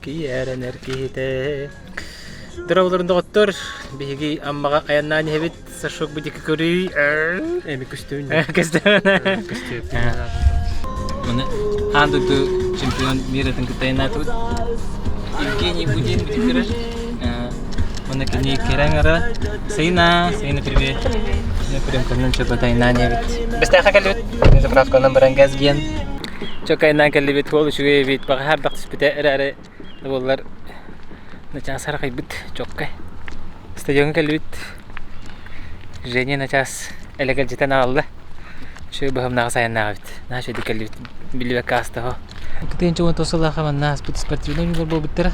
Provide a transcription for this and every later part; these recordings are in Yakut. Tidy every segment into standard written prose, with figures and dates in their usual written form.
Киэрэнэр киһитэ. Дорооболорун доҕоттор, биһиги Аммаҕа айаннаан иһэбит. Сашок бу диэки көрүй. Эми көстөбүн. Көстөбүн. Маны аан дойду чемпион миратын кытта айаннаатыбыт. Евгений Будин бити көрөр. Маны кини кэрэҥ ара. Сайына, Сайына привет. Привет. Прям көннөн чөкө тайнаан эбит. Бэстээхэ кэлбит. Заправканан баран газ гиэн. Чөкө айнаан кэллибит. Ол үчүгэй эбит. Баҕа хардах түспүтэ эрээри буоллар начаас арахайбыт чоккай. Стадиоҥҥа кэллибит. Женя начаас элэгэлдьитэн аҕалла. Үчүгэй быһымнаах сайыннаах эбит. Наһаа үчүгэйдик кэллибит. Биллибэккэ ааста 2019 сыллаахха манна ааспыт спортивнай оонньуулар буолбуттара.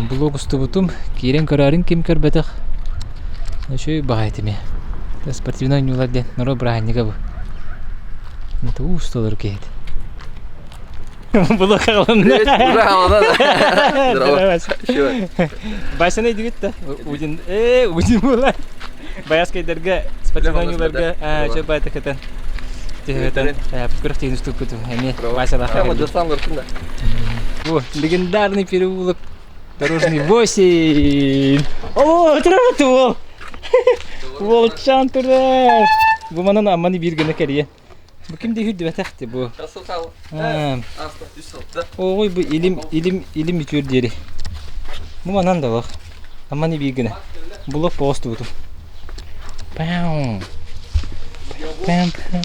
Блог устубутум. Киирэн көрөөрүн ким көрбөтөх. Үчүгэй баҕайы этими. Спортивнай оонньуулар диэн норуот бырааһынньыга бу. Это уустулар киһит. Блок аҕалынна. Васяны өйдүгүт да? Удин, Удин буолар. Баяскайдарга, спортивнай оонньууларга чө баайта кытан түһөтөн күрэхтиин уступпут эмиэ Васялаах. Бу легендарный переулок Дорожный 8. О, турар уол. Уолчаан турар. Бу манан амманы биир гына кэрийэн. Бу ким да үрдүбэтэхти бу. Оҕой бу илим илим илим үтүөр диэри. Бу манан да олох. Амманы биир гына. Булок поостубутум. Пау. Пам пам.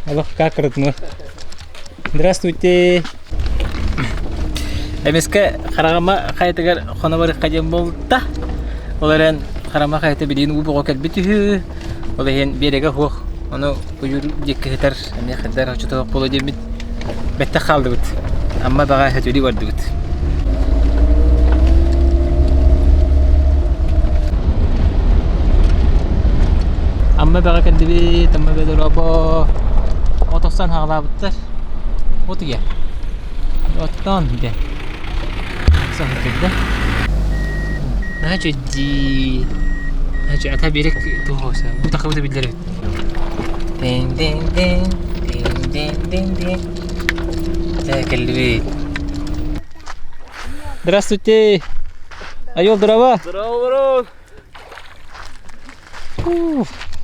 Олох как родной. Здравствуйте. Эмискэ Хараҕама хайатыгар хоно барыахха диэн буолта. Ол эрэн Харама хайата билигин уу бөҕө кэлбит үһү. Ол иһин биэрэгэ суох. Ону куйуур диэки сытар эмиэ хайдар оччотоох буолуо диэммит бэттэх хааллыбыт. Амма баҕа сөтүөлүү бардыбыт. Амма бэҕэ кэллибит, Амма бэ дорообо. От охсон хаҕалаабыттар. От ийэ. Оттон дэ. Охсон кэллэ. Наһаа үчүгэй. Наһаа үчүгэй. Ата биэрик туох бу тахабыта биллэр эбит. Дин-дин-дин, дин-дин-дин-дин. Дьэ, кэллибит. Здравствуйте! Айол, здорово! Здорово, здорово!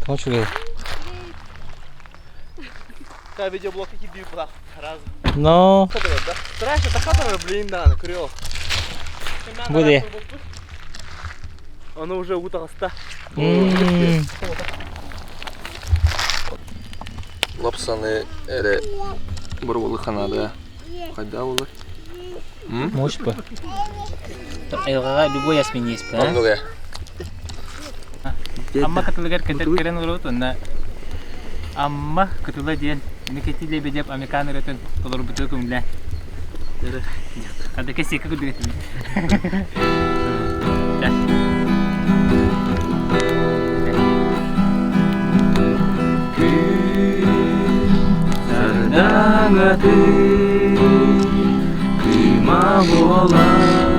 Тоҕо үчүгэй. Видеоблог киирдии сразу. Но. Страшно, тахатар, блин, да, крыло. Буде. Оно уже утаҕаста. Лапсаны эрэ боруобалыахха наада. Хайдах буолар? Мощь бы. Айылҕаҕа любой ас минньиэспит, а? Оннук ээ. Амма кытылыгар кэтэр кэлэн олоробут уонна Амма кытыла диэн Никитин Лебедев американ ырыатын толорбутугар көҥүллээн. Хадыка сиэкэ курдук этим. Сардаҥатын кыыма буолан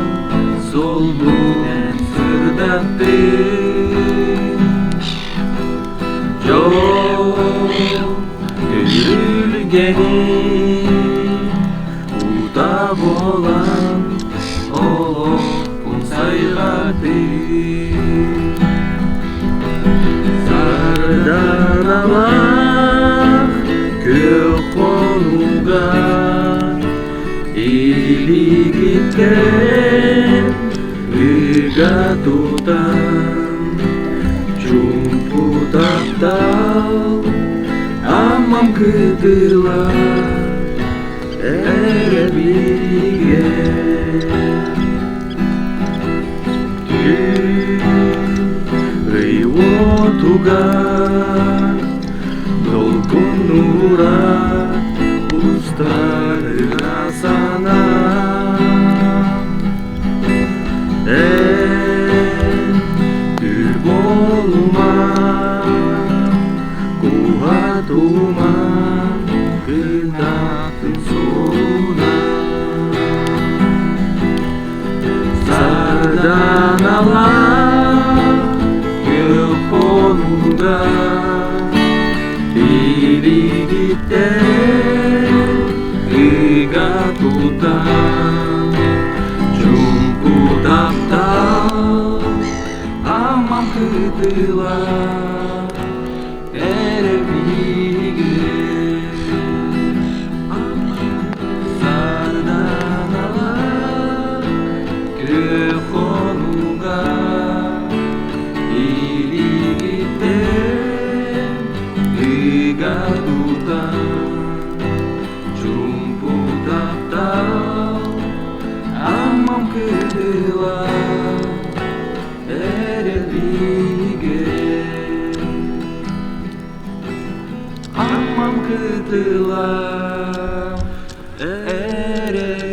суолбунан сырдаттын Дьол күлүргэни уута буолан олохпун сайҕатыы Сарданалаах күөх хонууга илиигиттэн ыга тутан чуумпу таптал аммам кытыла эрэ бигэ Ый уотугар долгуннуура устарыга санаа Эн түр буолума куһатыма кынатын суолуна Сарданалаах күөх хонууга илиигиттэн. Ыга тутан, чуҥку таптал Аммам кытыла эрэ биһиги Сарданалар күөх хонууга илиигиттэн ыга тутан чуумпу таптал Аммам кытыла эрэлигэ Аммам кытыла эрэлигэ.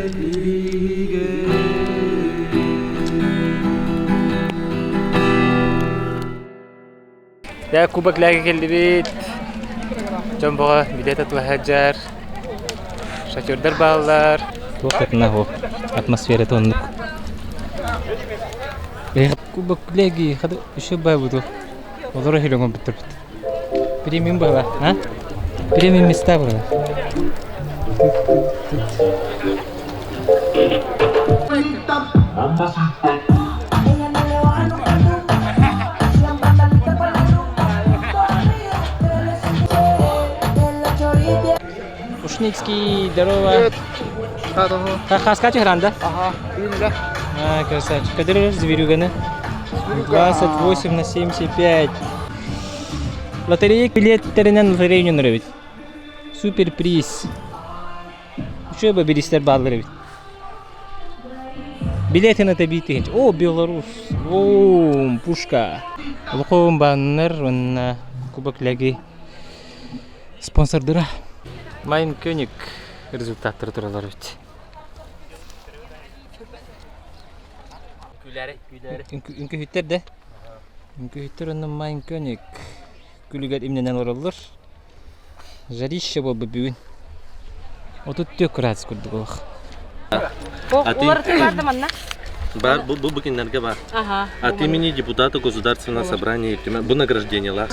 Дьэ, Кубок Лээги кэллибит. Дьон бөҕө билиэт атылаһа Шатердар бааллар. Туох атына ол атмосферата оннук. Кубок Леги хады еще бай буду. Олоро хилоҥон бүтүрбүт. Премиум была, а? Премиум места была. Ушницкий, здорово. Привет. Хаска Тихранда? Ага, да. А, красавчик. Который зверюганы? 28 на 75. Лотерея билеттеринэн лотерея нөрөбүт. Супер приз. Үчүгэй ба бириистэр бааллар эбит. Билетин это биитиһинч. О, Беларусь. О, пушка. Улукуун баннер уонна Кубок Леги спонсордара. Майн König результаттары туралар эбит. Үҥкүүһүттэр да. Үҥкүүһүттэр онно Майн König күлүгэр имнэнэн олороллор. Жарище буолбут бүгүн. 34 градус курдук олох. Уларытыы баар да манна? Бар, бу, бу кинилэргэ бар. Ага. От имени депутата Государственного собрания бу награждениелар.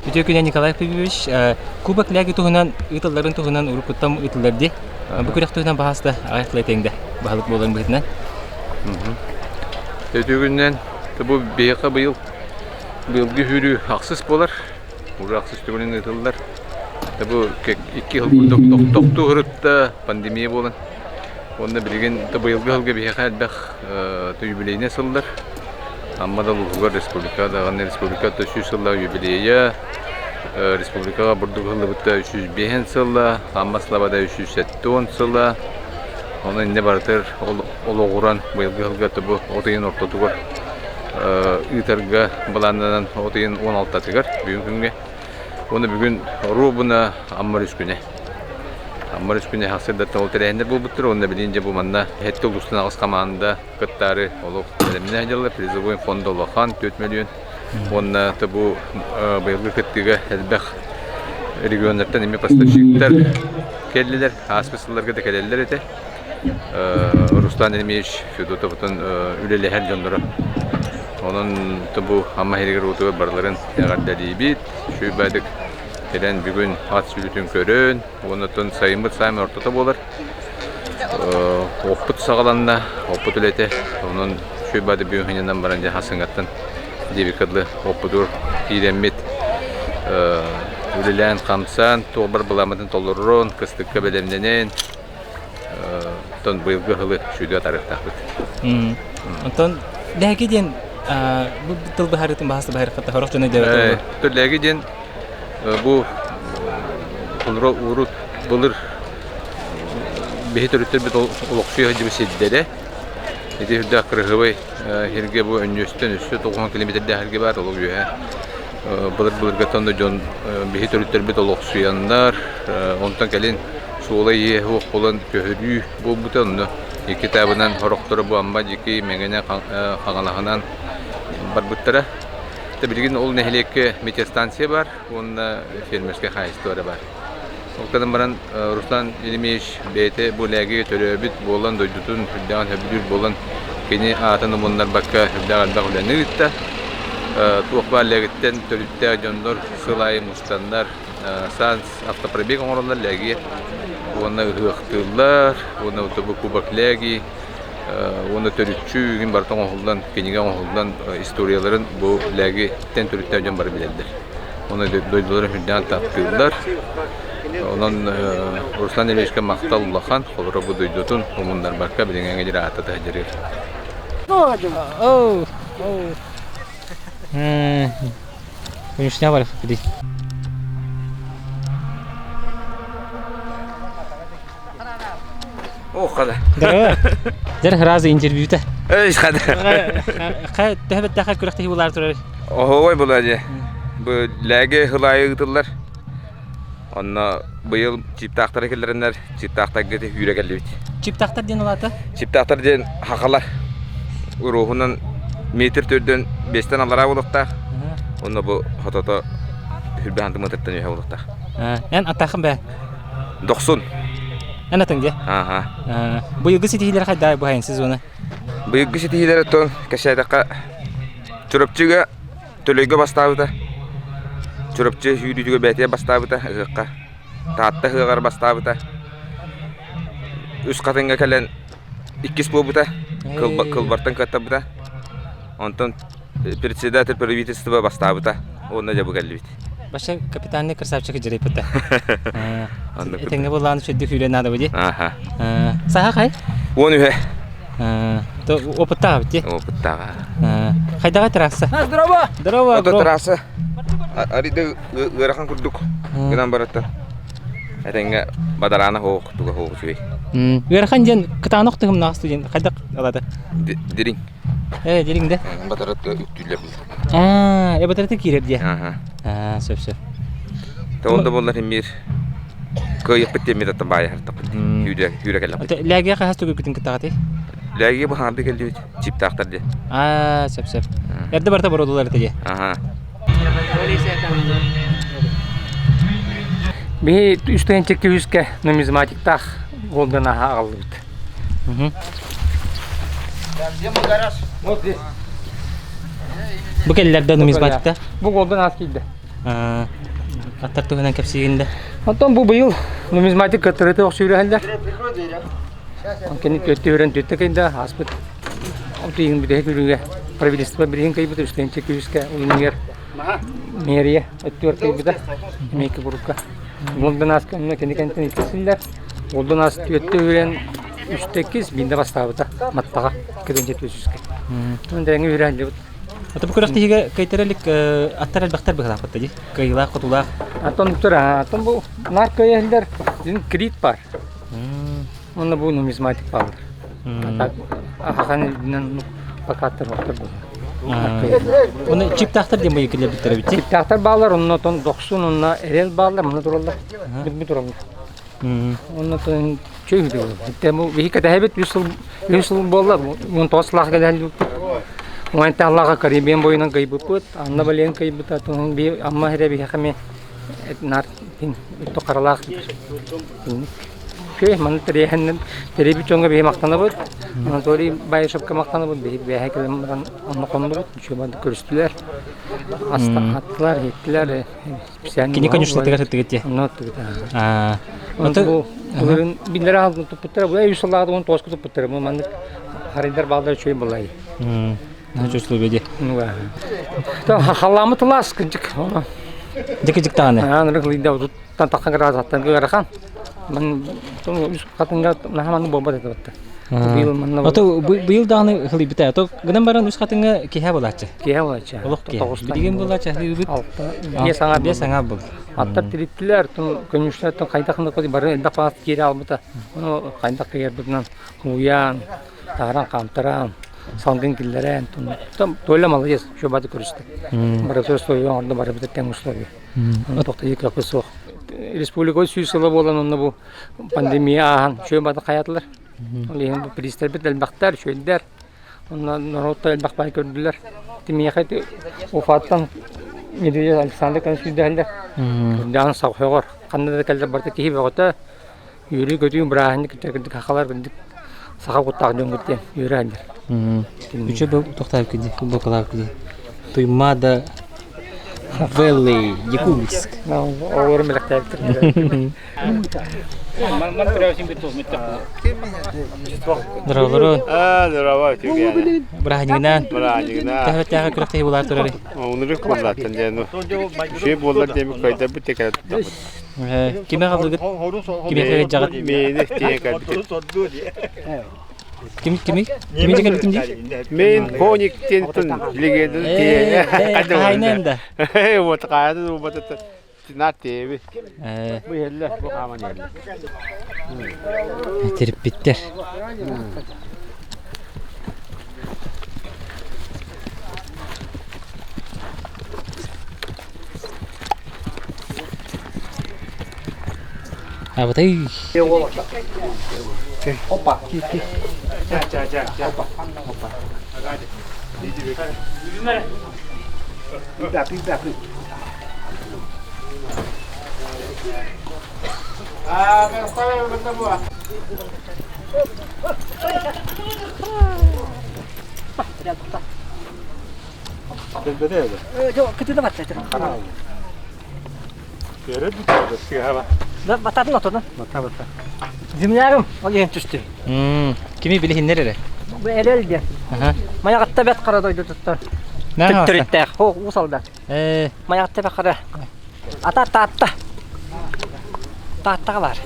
Үтүө күнэ Николай Павлович, Кубок Ляги туһунан ыытылларын туһунан уруккуттан ыытыллар дии. Бу күрэх туһунан баһаста аҕай тыла тэҥдэ баһылык буоларын быһыытынан. Үтүө күнүнэн бу биһиэхэ быйыл быйылгы сүүрүү ахсыс буолар. Уже ахсыс төгүлүн ыытыллар. Бу икки сыл курдук тохтуу сырытта пандемия буолан. Уонна билигин быйылгы сылга биһиэхэ элбэх юбилейнай сыллар. Амма да улууһугар республика даҕаны республика 100 сыллаах юбилейа, республикаҕа бурдук ыһыллыбыта 305 сыла, Амма Слобода 370 сыла. Онон иннэ барытыгар олоҕуран быйылгы сылга бу от ыйын ортотугар ыытарга былааннанан от ыйын 16-тыгар бүгүн күҥҥэ. Уонна бүгүн оруобуна Амма өрүс күнэ. Амма өрүс күнэ сарсыардаттан ол тэрээһиннэр буолбуттар. Уонна билигин дьэ бу манна сэттэ улуустан аҕыс хамаанда кыттаары олох бэлэмнээх дьаллар. Призовой фонда улахан 4 миллион. Уонна бу быйылгы кыттыыга элбэх регионнартан эмиэ поставщиктар кэллилэр. Ааспыт сылларга да кэлэллэр этэ. Руслан Еремеевич Федотовтан үлэлэһэр дьонноро. Онон бу Амма иһигэр уотугар барыларын эҕэрдэлиибит. Үчүгэй кэлэн бүгүн ат сүүрүүтүн көрөн, уонна сайыммыт саамай ортото буолар. Оппут саҕаланна, оппут үлэтэ. Онон үчүгэй баады бүгүн ханньанан баран дьэ хасыҥаттан диэбиккэ дылы оппутугар киирэммит үлэлээн-хамсаан, туох бар былааммытын толорон, кыстыкка бэлэмнэнэн, Оттон быйылгы сылы сүүрдэ атаарыахтаахпыт. Онтон лээги диэн бу тыл быһаарыытын баһаста баһарыххата сорох дьон өйдөөбөт. Лээги диэн бу холоро урут былыр биһи төрүттэрбит олохсуйа сылдьыбыт сирдэрэ. Ити үрдээх кырыһыбай сиргэ бу өнньүөстэн өссө 90 километрдээх сиргэ баар олох үөһэ. Былыр-былыргаттан да дьон биһи төрүттэрбит олохсуйаннар, онтон кэлин суола-ииһэ суох буолан көһөрүү буолбута. Онно икки этабынан сорохторо бу Амма диэки Мэҥэнэ Хаҥалаһынан барбыттара. Билигин ол нэһилиэккэ метеостанция баар уонна фермерскэй хаһаайыстыба эрэ баар. Ол гынан баран Руслан Еремеевич бэйэтэ бу Лээгигэ төрөөбүт буолан, дойдутун сүрдээҕин сөбүлүүр буолан, кини аатын умуннарбакка сүрдээх элбэх үлэни ыытта. Туох баар Лээгиттэн төрүттээх дьоннор сыл аайы мустаннар. Саас автопробег оҥороллор Лээгигэ уонна ыһыахтыыллар уонна бу Кубок Лээги уонна төрүччү игин барыта оҥоһуллан кинигэ оҥоһуллан историяларын бу Лээгиттэн төрүттээх дьон бары билэллэр. Уонна дойдуларын үрдээн таптыыллар. Онон Руслан Ильичка махтал улахан, холоро бу дойдутун умуннарбакка билиҥҥэ диэри аата таһдьарыыр. Оу, оу. Конюшня бар иди. О, хада. Здорово. Дэр разы интервьюта. Эй, хада. Ха төһө күрэхтэһии булаар турар. Оһуобай була дьэ. Бу лээги хылайы ыытыллар. Онно быйыл чиптаахтары киллэрэннэр чиптаахтарга үүрэ кэллибит. Чиптаахтар диэн улаата? Чиптаахтар диэн хахалар. Уруһунан метр төрдөн биэстэн аллараа буолуохтаах. Онно бу хотото хүрбэ сантиметртан үөһэ буолуохтаах. Эн атаахын бэ? Дохсун. Эн атыҥ дьэ? Ааха. Быйылгы ситиһиилэр хайдаа бу хайын сезона? Быйылгы ситиһиилэр оттон кэсээтэххэ Чурапчыга Төлөйгө бастаабыта. Чурапчы сүүрүүтүгэр бэйэтигэр бастаабыта ыһыахха. Таатта ыһыаҕар бастаабыта. Үс хатыҥҥа кэлэн иккис буолбута. Кылбартан кыаттарбыта. Онтон председатель правительства бастаабыта. Уонна дьэ бу кэллибит. Вообще капитальный красавчик дьарыйбыта. Этэҥҥэ буоллаҕына үчүгэйдик сүүрэн наада дии. Аха. Саха хай? 10 үһэ. Опыттаах эбит дии. Опыттаах. Хайдаҕа трасса? Здорово! Здорово, Ото трасса. Арида ыарахан курдук гынан бараттан. Этэҥҥэ бадараана хоох туга хоох үчүгэй. Ыарахан диэн кытаанах тыһымнаах студент хайдах алата? Дириҥ. Э, дириҥ да? Батарат үктүүллэр. Аа, э батарата киирэр диэ. Аа, сөп сөп. Тоҕо да буоллар имир кыайыппыт диэммит аттан баайа хартаппыт. Хүүрэ хүүрэ кэллэхпит. Лээгиэ хаһас түгүкүтүн кыттаҕатый? Лээгиэ бу хаампы кэллибит. Чиптаахтар диэ. Аа, сөп сөп. Эрдэ барыта бородулар этэ диэ. Аха. Биһи үс тыһыынча үскэ нумизматиктаах голден аһа аҕаллыбыт. Бу кэллэрдэ нумизматикта? Бу голден аас киирдэ. Аттар туһунан кэпсиигин да? Онтон бу быйыл нумизматик кыттырыты охсүүрөһөллөр. Кини төттө үрэн төттө кыйда ааспыт отуйун бүтэһик үрүгэ правительство билигин кыйбыт үстэнчи күүскэ улунугар мэрия өттүгэр кыйбыта эмиэки бурукка Лондон аас кэннэ кини кэнтэн иккисиллэр Лондон аас түөттэ үрэн үстэккис биирдэ бастаабыта Маттаҕа кырынча түөсүскэ дэҥи үрэн Ата бу күрэхтэһиигэ кыайтара илик аттар элбэхтэр быһыылаахпыт дии. Кыайыылаах, хотуулаах. Аттан тур, аттан бу наар кыайыһыллар крит бар. Онно бу нумизматик бааллар. Ахан үрдүнэн плакаттар оттор Оны чиптаахтар диэн быйыл киллэрбиттэр эбит. Чиптаахтар бааллар, онно тон дохсун, онно эрэл бааллар, мына тураллар. Бүт тураллар. Онно тон чөй үһү. Бу биһи кэтэһэбит үс сыл үс сыл буолла. 19 сыллаах кэлэлбиппит. Уонта Аллаха Карибиан бойунан кыйбыппыт. Анна Бален кыйбыта. Тон би Амма хире биһиэхэ эмиэ нар харалаах Үчүгэй, манна тэрээһиннэн тэрийбит дьоҥҥо биһи махтанабыт. Анатолий Баишевка махтанабыт. Биһи бэйэһэ кэлэн баран онно хоннубут. Үчүгэй барды көрүстүлэр. Астааттылар, иһиттилэр. Кини конюшнатыгар сыттыгыт дии. Онно сыттыгыт. Бу былырын биллэр аалын туппуттара. Бу үс сыллааҕы уон тоҕуска туппуттара. Бу маннык харайдар бааллар үчүгэй буолай. Чувствую дии. Халламмыт тылаас кырдьык. Дьик-дьик даҕаны. Аан ырыглыйда тан таххан градусаттан ыарахан. Ман үс хатыҥҥа наһаа маннык буолбат этэ батта. Быйыл манна Ото быйыл даҕаны хылыйбыта. Ото гынан баран үс хатыҥҥа киһэ булааччы. Киһэ булааччы. Олох киһэ. Билигин булааччы хылыйбыт. Алта биэс аҥаар биэс аҥаар был. Аттар тириттилэр, тун көньүштэр тун хайдах бары элбэх паас киирэ албыта. Ону хайдах киирбитинэн уйаан, тааран хаамтаран, салгын киллэрэн, тун Толя молодец, еще бады көрүстэ. Бары условия оҥордо, бары тэҥ условия. Тоқтайы кыахпыт суох. Республика сүүс сыла буолан онно бу пандемия ааһан үчүгэй бары хайаатылар. Ол иһин бу приистэрбит элбэхтэр, үчүгэйдэр. Онно норуоттар элбэх баай көрдүлэр. Тимиэхэ Уфаттан Медведев Александр кэлэн сүүрдэһэллэр. Дьаан сахоҕор ханна да кэллэр барыта киһи бөҕөтө. Үөрүү-көтүү бырааһынньык кырдьык сахалар кырдьык саха куттаах дьоҥҥут диэн үөрэ Үчүгэй бу тохтообукка дии, футболкалаабыкка дии. Туймаада. Valley, Якутск. Оҕолорум бэлэхтээбиттэр. Здорово. Здорово, тебе. Бырааһынньыгынан. Бырааһынньыгынан. Төһөттээҕи күрэхтэһии булаар турары. Унурuk буоллаттан дьэ ну. Үчүгэй буоллар диэми кыайдарбыт текere туттабыт. Кими хаалдыгыт? Кими кэлбит Миини тиийэн кэлбитим. Ким кими? Кими кэлбитим дии? Мин коник тиэнтэн легенда тиийэн. Хаайнан да. Вот хаайнан убатыта. Тинар тиэби. Бу иһэллэ, бу хааман иһэллэ. Терпиттер. А вот и... Опа. Опа. Бататын отурдun. Землярым, ол иһин түстү. Кими билиһиннэр эрэ? Бу эрэл диэн. Майаҕатта бэт хара дойду туттар. Төттөрүттээх. Хо, уу салда. Майаҕатта бэт хара. Ата таатта. Тааттаҕа бар.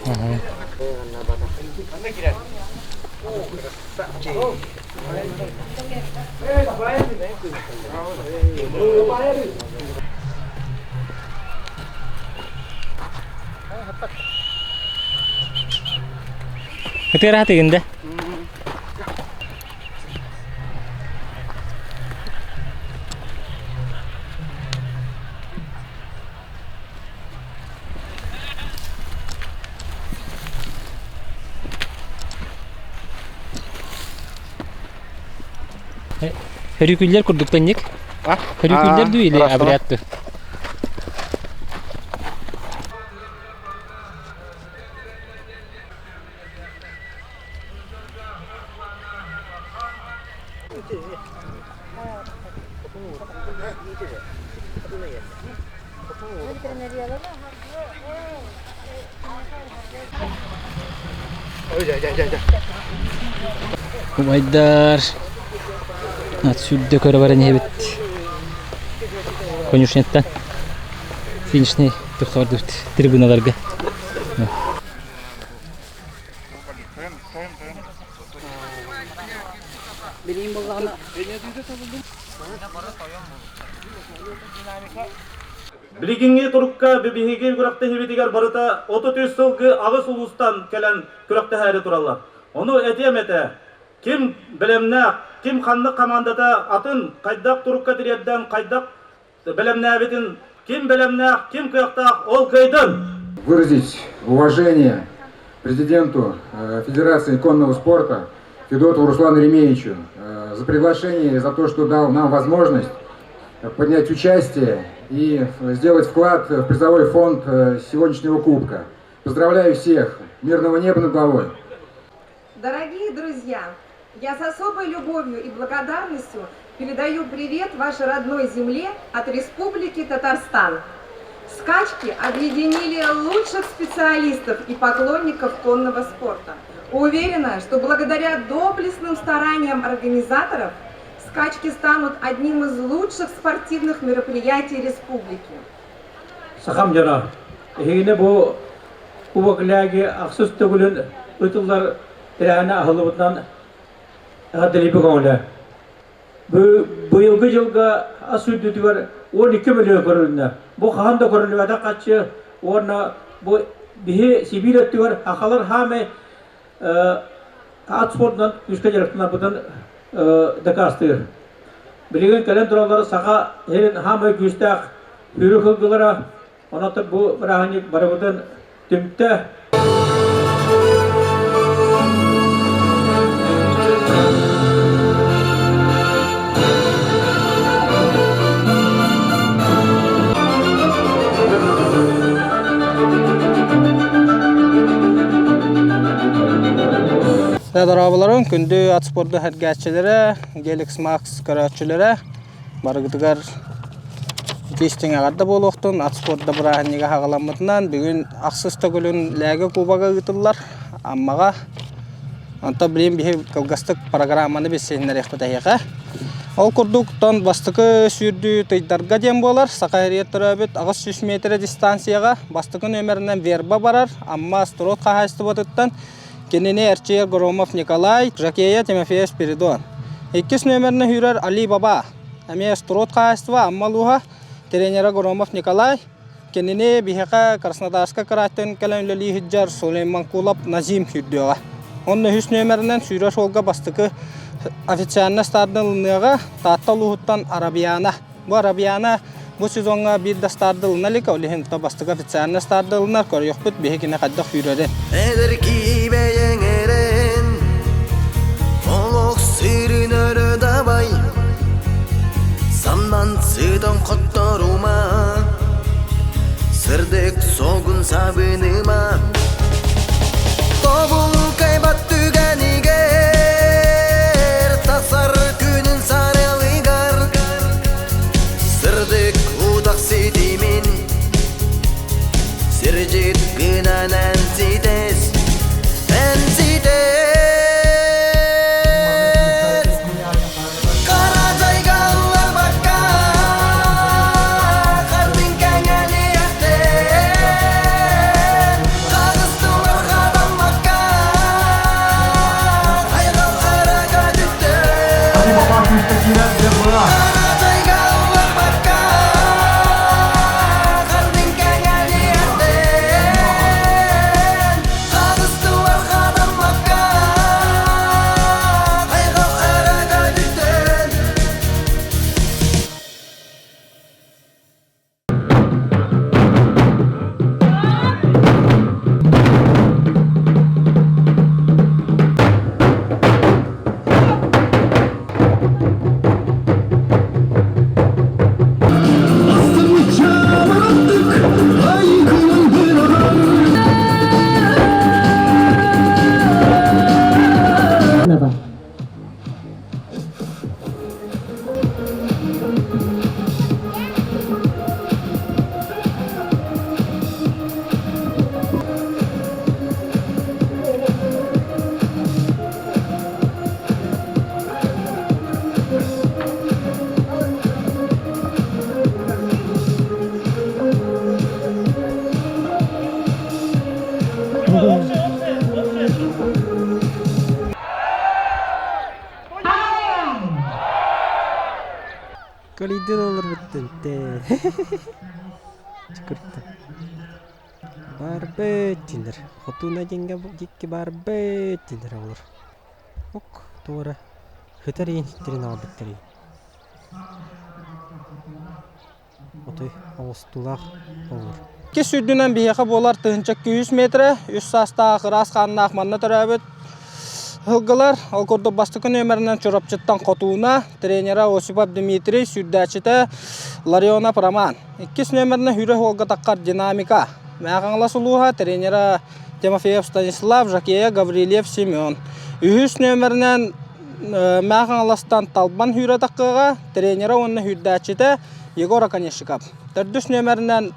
Ытыараха тыгында. Хөрүкүллэр курдуктанник. Хөрүкүллэр дүү или обряд дуу? Убайдар ат сүрдэ көрө баран иһэбит. Конюшняттан финишный тохтордубут трибуналарга. Билигиҥҥи турукка биһиги күрэхтэһиибитигэр барыта 33 сылгы аҕыс улуустан кэлэн күрэхтэһээри тураллар. Ону этиэм этэ, ким бэлэмнээх, ким ханнык хамаандата атын хайдах турукка тириэрдэн хайдах бэлэмнээбитин, ким бэлэмнээх, ким кыахтаах, ол кыайдын! Выразить уважение президенту Федерации конного спорта Федотову Руслану Еремеевичу за приглашение и за то, что дал нам возможность поднять участие и сделать вклад в призовой фонд сегодняшнего кубка. Поздравляю всех! Мирного неба над головой! Дорогие друзья, я с особой любовью и благодарностью передаю привет вашей родной земле от Республики Татарстан. Скачки объединили лучших специалистов и поклонников конного спорта. Уверена, что благодаря доблестным стараниям организаторов скачки станут одним из лучших спортивных мероприятий республики. Сахам дьоно, эһигини бу Кубок Ляги ахсыс төгүлүн ыытыллар тэрээһинэ аһыллыбытынан эҕэрдэлиибит көҥүлэ. Бу быйылгы дьылга ас үрдүтүгэр 12 мөлүйүөн көрүлүннэ. Бу хаһан да көрүллүбэтэх хаччы уонна бу биһи Сибиир өттүгэр хахалар хаамай ат спордунан күүскэ дьарыктанарбытын дакаастыыр. Билигин кэлэн тураллар саха сирин хаамай күүстээх сүүрүк сылгылара, онон бу бырааһынньык барыбытын түмтэ. Дорооболорун күндү ат спорду сэргээччилэрэ, Геликс Макс көрөөччүлэрэ барыгытыгар Итии-истиҥ эҕэрдэ буолуохтун, ат спорда бырааһынньыга хаҕаламмытынан бүгүн ахсыс төгүлүн Лээги кубога ыытыллар Аммаҕа. Онтон билигин биһи кылгастык программаны билсиһиннэриэхпит эһиэхэ. Ол курдук, тон бастакы сүүрдүү тыйдарга диэн буолар. Саха сиригэр төрөөбүт 800 метрэ дистанцияҕа бастакы нүөмэринэн Верба барар Амма Строд хаһаайыстыбатыттан кинини эрчийэр Громов Николай, Жакея Тимофеев Спиридон. Иккис нүөмэринэн сүүрэр Али Баба. Эмиэ Строд хаһаайыстыба Амма улууһа, тренера Громов Николай. Кинини биһиэхэ Краснодарска кыраайтан кэлэн үлэлии сылдьар Сулейманкулов Назим сүүрдүөҕэ. Онно үһүс нүөмэринэн сүүрэр суолга бастакы официально старды ылыныаҕа Таатта улууһуттан Арабиана. Бу Арабиана бу сезоҥҥа биир да старды ылына илик, ол иһин бастакы официально старды ылынар, көрүөхпүт биһи кини хайдах сүүрэрин. Эдэр киибэйэҥ эрэн, олох сирин өрө дабай, Самнан сытан хотторума, сырдык согун сабыныма. Тобулкайбат түгэнигэр, тахсар күнүн сарыалыгар, сырдык утах ситимин Сирдьит гынан эн ситес, эн ситес. Хара дьайга ылларбакка, хардын кэҥэниэхтэн, хаҕыстылар хатаммакка, хайҕал арага түттэн. Хара дьайга ылларбакка, хардын кэҥэниэхтэн, хаҕыстылар хатаммакка, хайҕал арага түттэн. Кэлийдин олорбуттан Чыкырта. Барбыт дииллэр. Хотуна диэҥҥэ дикки барбыт дииллэр олор. Ок, туора. Хытар иин ситтэрин аҕалбыттар Отой оҕустуулаах олор. Иккис үрдүнэн биһиэхэ буолар 1200 метрэ, үс саастаах ыраас хааннаах манна төрөөбүт сылгылар. Ол курдук бастакы нүөмэринэн Чурапчыттан Хотууна, тренера Осипов Дмитрий, сүүрдээччитэ Ларионов Роман. Иккис нүөмэринэн Хүрэх уолга таххар Динамика. Мэхаҥалас улууһа, тренера Тимофеев Станислав, Жакея Гаврильев Семен. Үһүс нүөмэринэн Мэхаҥаластан Талбан Хүрэ таххыаҕа, тренера уонна сүүрдээччитэ Егор Оконешников. Төрдүс нүөмэринэн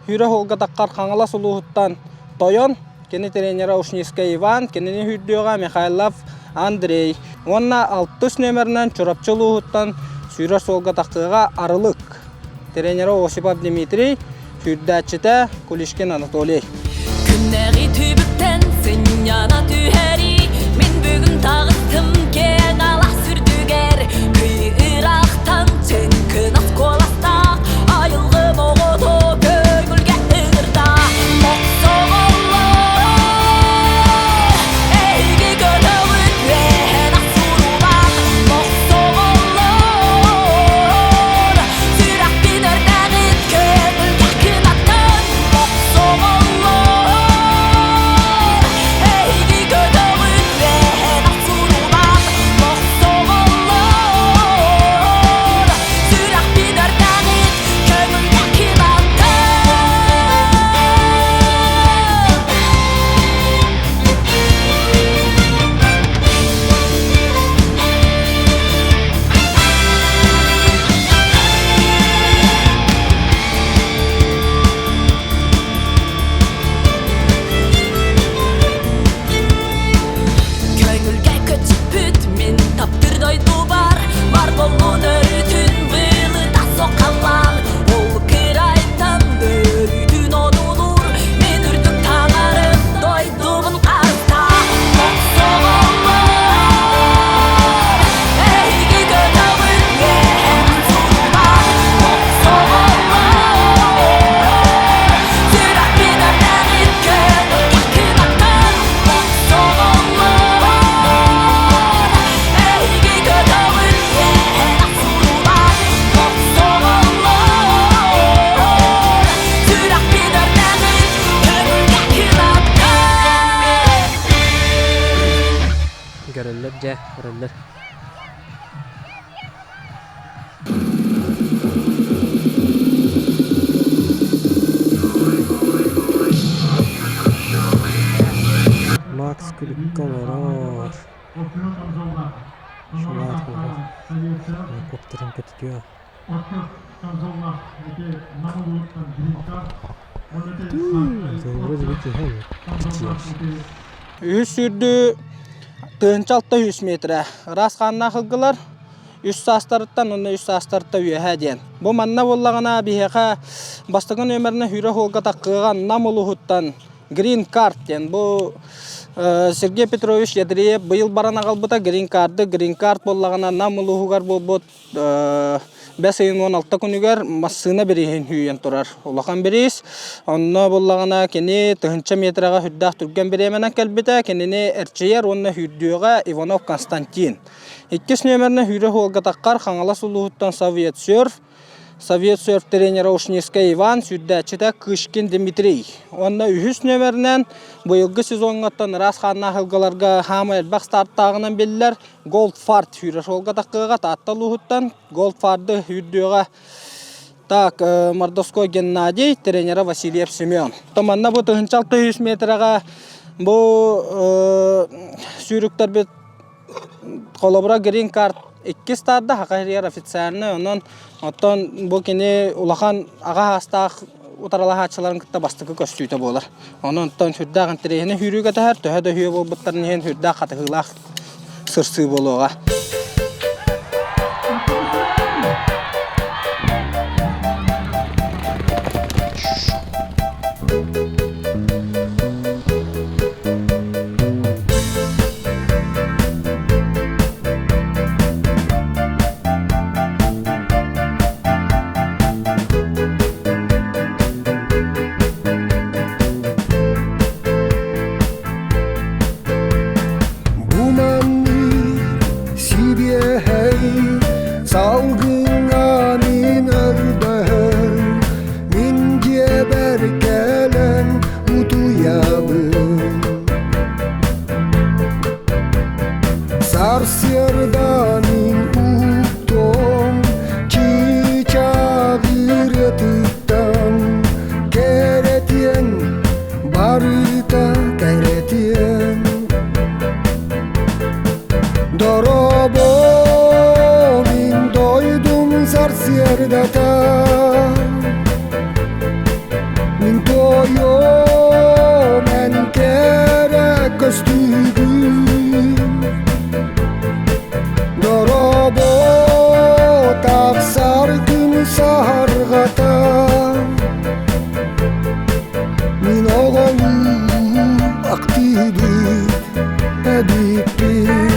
Хүрэ уолга таххар Хаҥалас улууһуттан Тойон, кини тренера Ушницкай Иван, кинини сүүрдүөҕэ Михайлов Андрей. Уонна алтыс нүөмэринэн Чурапчы улууһуттан сүүрэр суолга таххыаҕа Арылык, тренера Осипов Дмитрий, сүүрдээччитэ Кулишкин Анатолий. Күннээҕи түбүктэн сынньана түһэрии Мин бүгүн таҕыстым киэҥ алаас үрдүгэр Кый ыраахтан чыҥкынас куоластаах Айылгым оҕото көҥүлгэ ыҥырда Мохсоҕоллор эһиги көтөҕүт үөһэн ах суруулаах Мохсоҕоллор сүрэхпин өрнөҕүт көҥүлгэ кынаттан Мохсоҕоллор. Көрөллөр дьэ, көрөллөр. Макс күлүккэ олорор. Шалаат олорор. Коптерын көтүтүө. Вроде бы киһи Үһүс сүүрдүү 1600 метрэ. Ыраас хааннаах ылгылар үс саастарыттан уонна үс саастарыттан үөһэ диэн. Бу манна буоллаҕына биһиэхэ бастакы нүөмэринэн Хүрэ Хуолга таккыаҕа Нам улууһуттан Green Card диэн. Бу Сергей Петрович Ядреев быйыл баран аҕалбыта Green Card-ы. Green Card буоллаҕына Нам улууһугар буолбут Бэс ыйын 16 күнүгэр массыына бирииһин үүйэн турар улахан бириис. Онно буллаҕына кини тыһыынча метрэҕэ сүрдээх түргэн бириэмэнэн кэлбитэ. Кинини эрчийэр уонна сүүрдүөҕэ Иванов Константин. Иккис нүөмэринэн сүүрэ суолга таххар Хаҥалас улууһуттан Совет Серф, Совет Серф тренера Ушницкай Иван, сүүрдээччитэ Кышкин Дмитрий. Уонна үһүс нүөмэринэн быйылгы сезоҥҥа оттон ыраас хааннаах ылгыларга хаама элбэх стартааҕынан биллэр Голдфард сүүрэр суолга таххыаҕа Таатта улууһуттан Голдфарды сүүрдүөҕэ Так, Мордовской Геннадий, тренера Васильев Семен. Манна бу 1600 метрэҕэ бу сүүрүктэрбит холобура грин карт иккис тарда хака хэрийэр официальный онон оттон бу кини улахан аҕа саастаах утарылаһааччыларын кытта бастакы көстүүтэ буолар. Онон оттон сүрдээх интэриэһинэй сүүрүүгэ тэһэр, төһө да үһүө буолбуттарын иһин сүрдээх хатыһыылаах сырсыы буолуоҕа. Бу маннык сибиэһэй салгыҥҥа мин өрдөһөн мин дьиэбэр кэлэн утуйабын Сарсыарда мин уктуом чыычаах ырыатыттан кэрэтиэн барыта кэрэтиэн Дорообо мин дойдум сарсыардата Мин туойуом эн кэрэ көстүүгүн Дорообо тахсар күн саһарҕата Мин оҕолуу актыыбыт эбиппин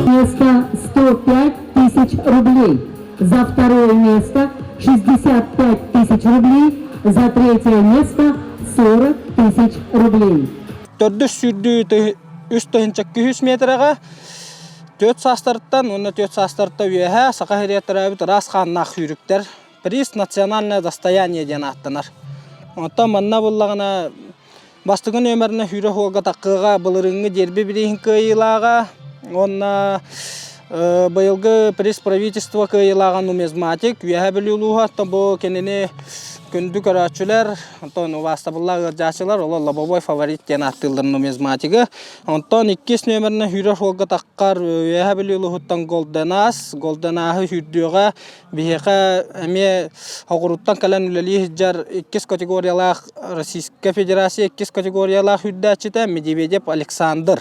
Место 105 тысяч рублей. За второе место 65 тысяч рублей. За третье место 40 тысяч рублей. Төрдүс сүүрдүү үс тыһыынча 200 метрэҕэ түөрт саастарыттан уонна түөрт саастарыттан үөһэ Саха сиригэр төрөөбүт ыраас хааннаах сүүрүктэр приз национальное достояние диэн ааттанар. Оттон манна буллаҕына бастакы нүөмэринэн сүүрэ суолга таккыаҕа былырыыҥҥы дерби бирииһин кыайыылааҕа уонна Быйылгы приз правительство кыайыылааҕа нумизматик Үөһээ Бүлүү улууһа бу кинини күндү көрөөччүлэр, онтон убаастабыллаах ыалдьааччылар олор лобовой фаворит диэн ааттыыллар нумизматигы. Онтон иккис нүөмэринэн сүүрэр суолга таххар Үөһээ Бүлүү улууһуттан Golden Ас, Golden Аһы сүүрдүөҕэ биһиэхэ эмиэ оҕуруттан кэлэн үлэлии сылдьар иккис категориялаах Российскай Федерация иккис категориялаах сүүрдээччитэ Медведев Александр.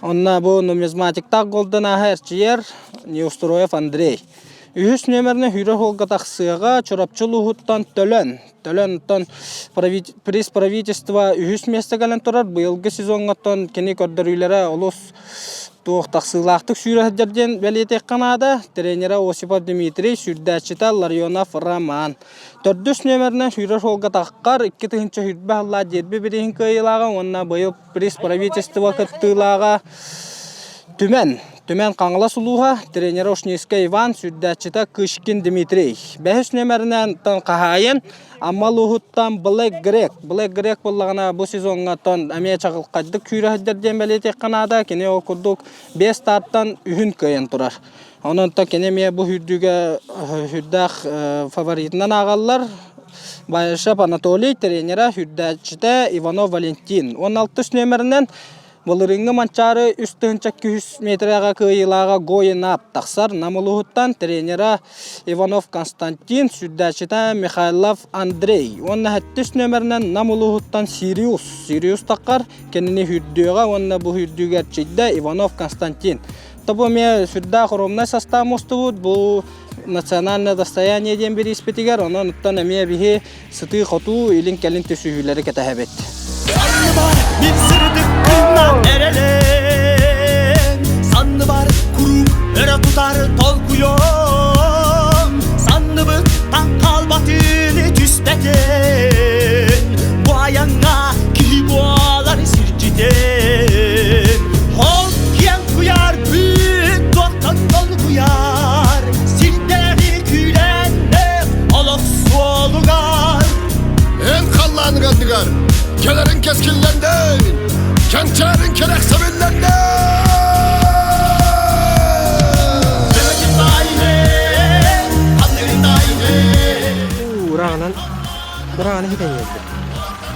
Онно бу нумизматиктаах Golden Аһы эрчийэр Неустроев Андрей. Үһүс нүөмэринэн Хүрэ суолга тахсыаҕа Чурапчы улууһуттан Төлөн. Төлөн приз правительства үһүс миэстэ кэлэн турар. Быйылгы сезоҥҥа кини көрдөрүүлэрэ олус туох тахсыылаахтык сүүрэ сылдьар диэн бэлиэтиэххэ наада. Тренерэ Осипов Дмитрий, сүүрдээччитэ Ларионов Роман. Төрдүс нүөмэринэн Сүүрэр суолга таххар 2020 сыллаах дерби бирииһин кыайыылааҕа уонна быйыл приз правительства кыттыылааҕа Түмэн. Түмэн Хаҥалас улууһа, тренерэ Ушницкай Иван, сүүрдээччитэ Кышкин Дмитрий. Бэһис нүөмэринэн хаһаайын Амма улууһуттан Блэк Грек. Блэк Грек буоллаҕына бу сезоҥҥа эмиэ чаҕылхайдык күүрэ сылдьар диэн бэлиэтиэххэ наада. Кини ол курдук биэс стартан үһүн кыайан турар. Онон кини эмиэ бу сүүрдүүгэ сүрдээх фаворитынан ааҕаллар. Баишев Анатолий тренерэ, сүүрдээччитэ Иванов Валентин. 16 нүөмэринэн Былырыыҥҥы Манчаары 3 200 метрэҕэ кыайыылааҕа Гоин тахсар. Нам улууһуттан тренера Иванов Константин, сүүрдээччитэ Михайлов Андрей. Уонна сэттис нүөмэринэн Нам улууһуттан Сириус. Сириус таххар кинини сүүрдүөҕэ уонна бу сүүрдүүгэ эрчийдэ Иванов Константин. Тобу эмиэ сүрдээх ровнай састаав мустубут. Бу национальное достояние диэн бирииспитигэр, онон оттон эмиэ биһи сытыы-хотуу илин-кэлин түсүһүүлэри кэтэһэбит. Санныбар мин сырдык тыыннаах эрэлим, Санныбар куруук өрө тутар толкуйум, Санныбыт таҥ хаалбатын түспэтин, Бу айаҥҥа киһи буолар сирдьитин. Ол киэҥ куйаар бүт туохтан долгуйар, Сирдээҕи күүлээннээх олох суолугар. Эн халлааныҥ анныгар кэлэриҥ кэскиллэннин, кэнчээриҥ кэрэхсэбиллэннин! Ураҕынан ураҕаны хитэн иһэрдэ.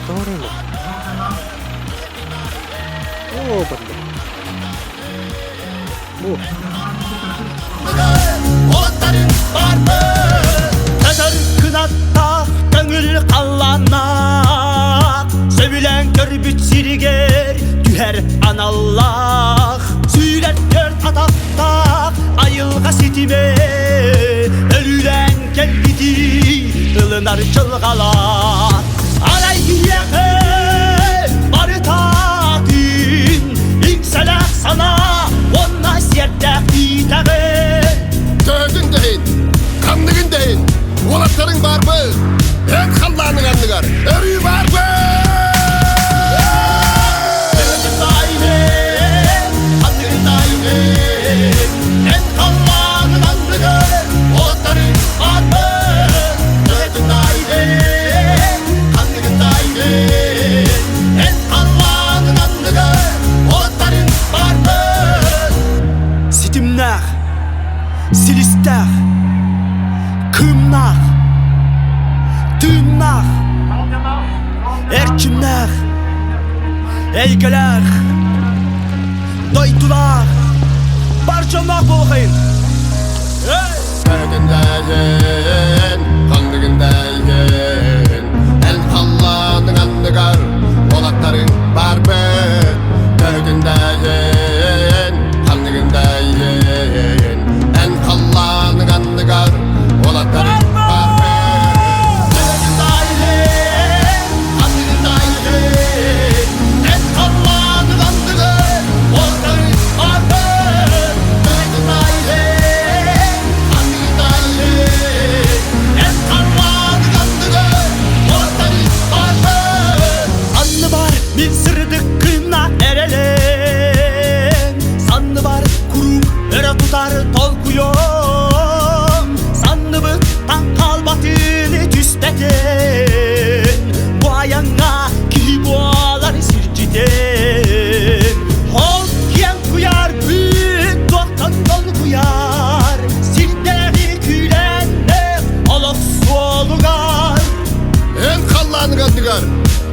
Тоҕо Оо, барда. Бу. Уолаттарын барбыт Көтөр кынаттаах көҥүл халлааннаах Сөбүлээн көрбүт сиригэр түһэр аналлаах Сүүрэр төрт атахтаах айылҕа ситимэ Өлүүлээн кэлбитий ылынар дьылҕалаах Арай киһиэхэ барытаатын иҥсэлээх санаа уонна сиэрдээх иитэҕин Төһөтүн да иһин, ханныгын да иһин, уолаттарыҥ баарбыт, эн халлааныҥ анныгар өрүү баарбыт! Төһөтүн да иһин, ханныгын да иһин, эн халлаанын анныгар уолаттарыҥ баарбыт. Төһөтүн да иһин, ханныгын да иһин, эн халлаанын анныгар уолаттарыҥ баарбыт. Ситимнээх, силистээх, кыымнаах, тыыннаах, эрчимнээх, эйгэлээх, дойдулаах, бар дьонноох буолуохайын! Төһөтүн ханныгын да иһин, эн халлааныҥ анныгар уолаттарыҥ баарбыт. Төһөтүн да иһин, ханныгын да иһин, эн халлааныҥ анныгар уолаттарыҥ баарбыт. Төһөтүн да иһин, ханныгын да иһин, эн халлааныҥ анныгар уолаттарыҥ баарбыт.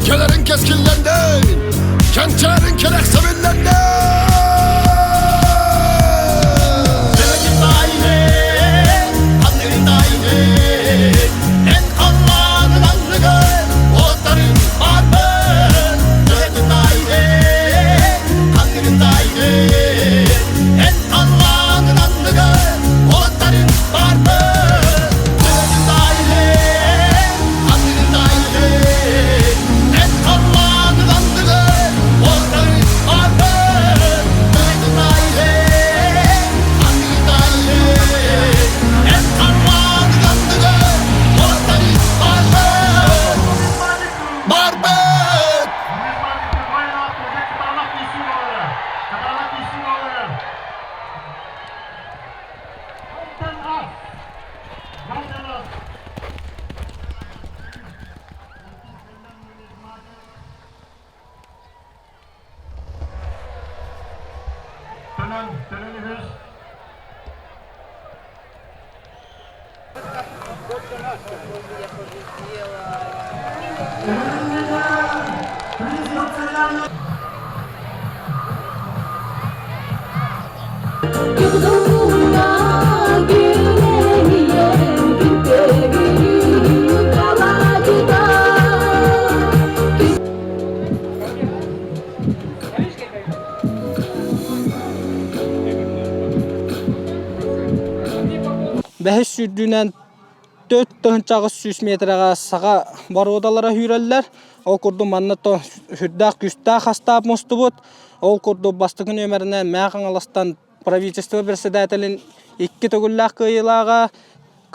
Кэлэриҥ кэскиллэннин! Кэнчээриҥ кэрэхсэбиллэннин! Эн халлаанын анныгар уоттарын баарбын Эн халлаанын анныгар уоттарын баарбын Эн халлаанын анныгар уоттарын баарбын Эн халлаанын анныгар уоттарын баарбын Барбыт! Бэһис сүүрдүүнэн 4800 метрэҕэ саха боруодалара сүүрэллэр. Ол курдук манна то сүрдээх күүстээх хастаап мустубут. Ол курдук бастакы нүөмэринэн Мэҥэ Хаҥаластан правительство председателин икки төгүллээх кыайыылааҕа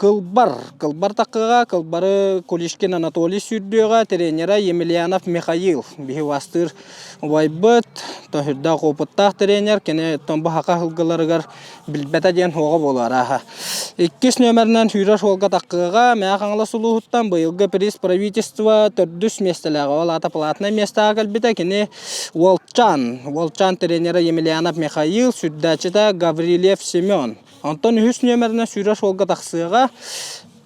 Кылбар, Кылбар такыга Кылбары Кулишкин Анатолий сүүрдүөҕэ, тренера Емельянов Михаил. Биһи убастыыр убайбыт, тоһүрдээх опыттаах тренер, кини бу хака сылгыларыгар билбэтэ диэн суоҕа буолуо арааһа. Иккис нүөмэринэн сүүрэр суолга такыга Мэҥэ Хаҥалас улууһуттан быйылгы приз правительства төрдүс миэстэлээҕэ, ол аата платнай миэстэҕэ кэлбитэ. Кини Уолчаан, Уолчаан тренера Емельянов Михаил, сүүрдээччитэ Гаврильев Семен. Онтон үһүс нүөмэринэн сүүрэр суолга тахсыаҕа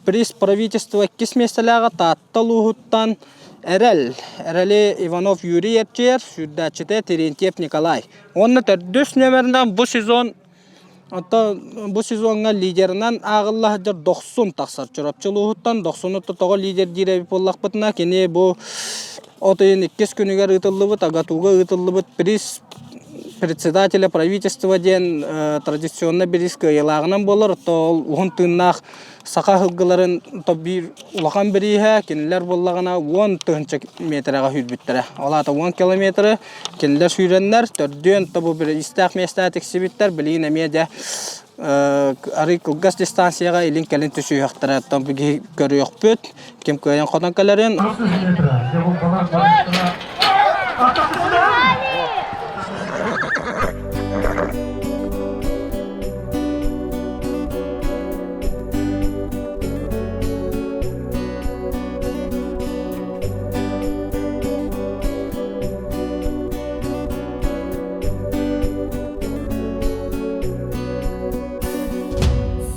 приз правительства иккис миэстэлээҕэ Таатта улууһуттан Эрэл, Эрэли Иванов Юрий эрчийэр, сүүрдээччитэ Терентьев Николай. Уонна төрдүс нүөмэринэн бу сезон Оттон бу сезоҥҥа лидерынан ааҕылла сылдьар Дохсун тахсар. Чурапчы улууһуттан Дохсуну тоҕо лидер диир эбит буоллахпытына, кини бу от ыйын иккис күнүгэр ыытыллыбыт, АГАТУга ыытыллыбыт приз председателя правительства диэн традиционнай бириис кыайыылааҕынан буолар. Оттон ол уһун тыыннаах саха сылгыларын биир улахан бирииһэ кинилэр буоллаҕына 10 тыһыынча миэтэрэҕэ сүүрбүттэрэ. Ол аата 10 километры кинилэр сүүрэннэр төрдүөн тобу бириистээх миэстэҕэ тиксибиттэр. Билигин эмиэ дьэ арый кылгас дистанцияҕа илин-кэлин түсүһүөхтэрэ. Оттон биһиги көрүөхпүт, ким кыайан хотон кэлэрин.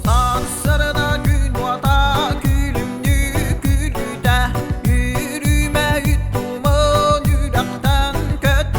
Сарсарына күн уота күлүмнүү күлүтэ Үрүмэ үт туман үрэхтэн көт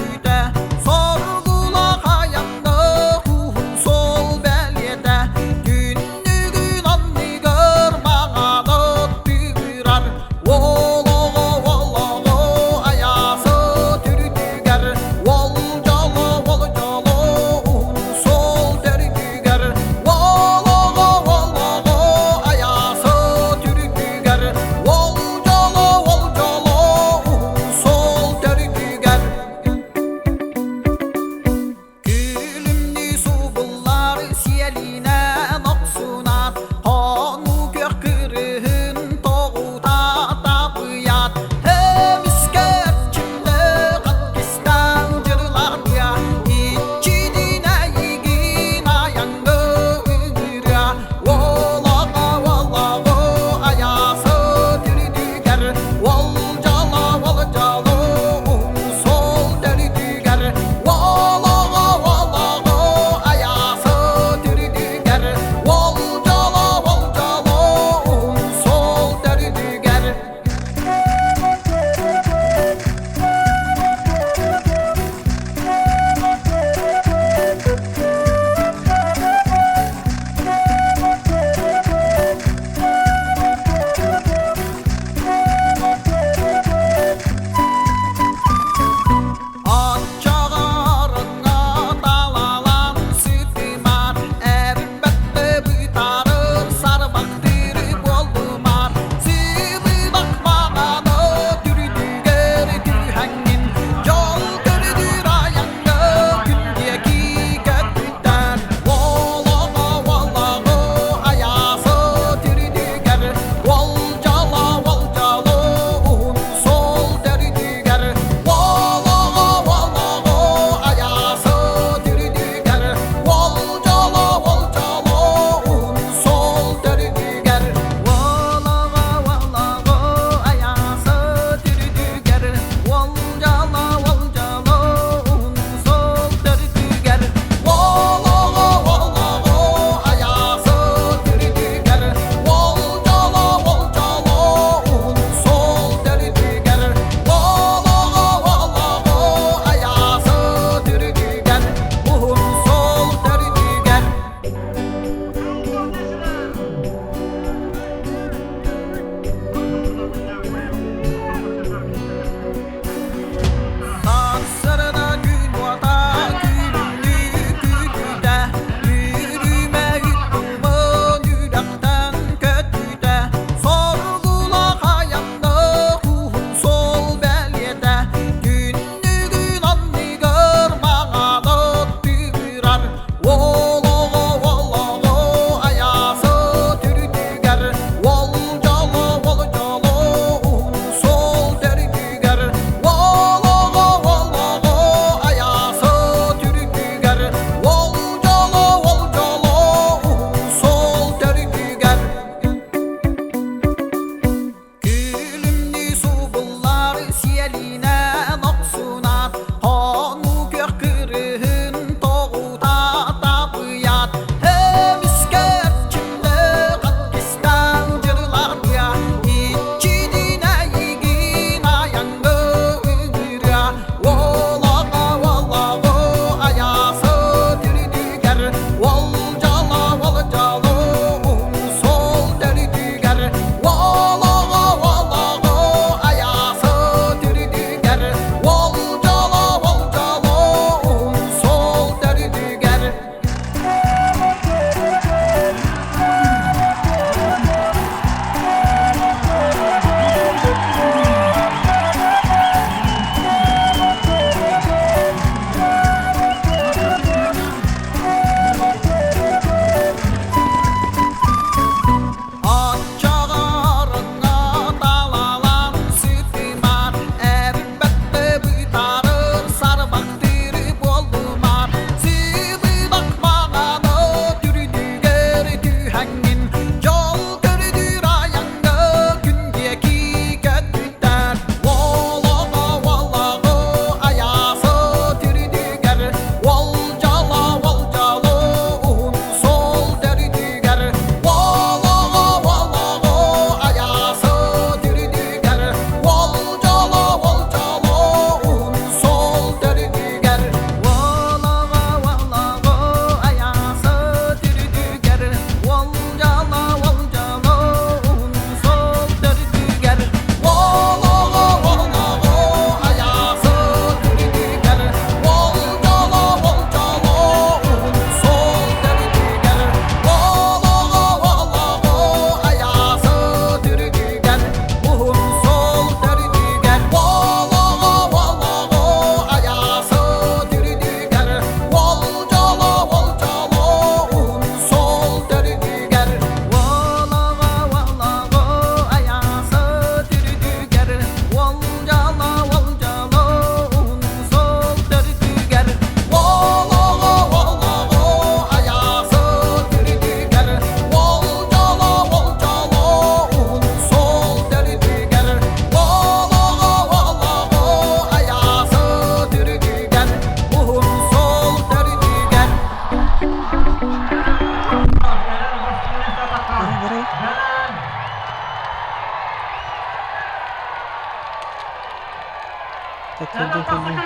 Көрдүм, көрдүм.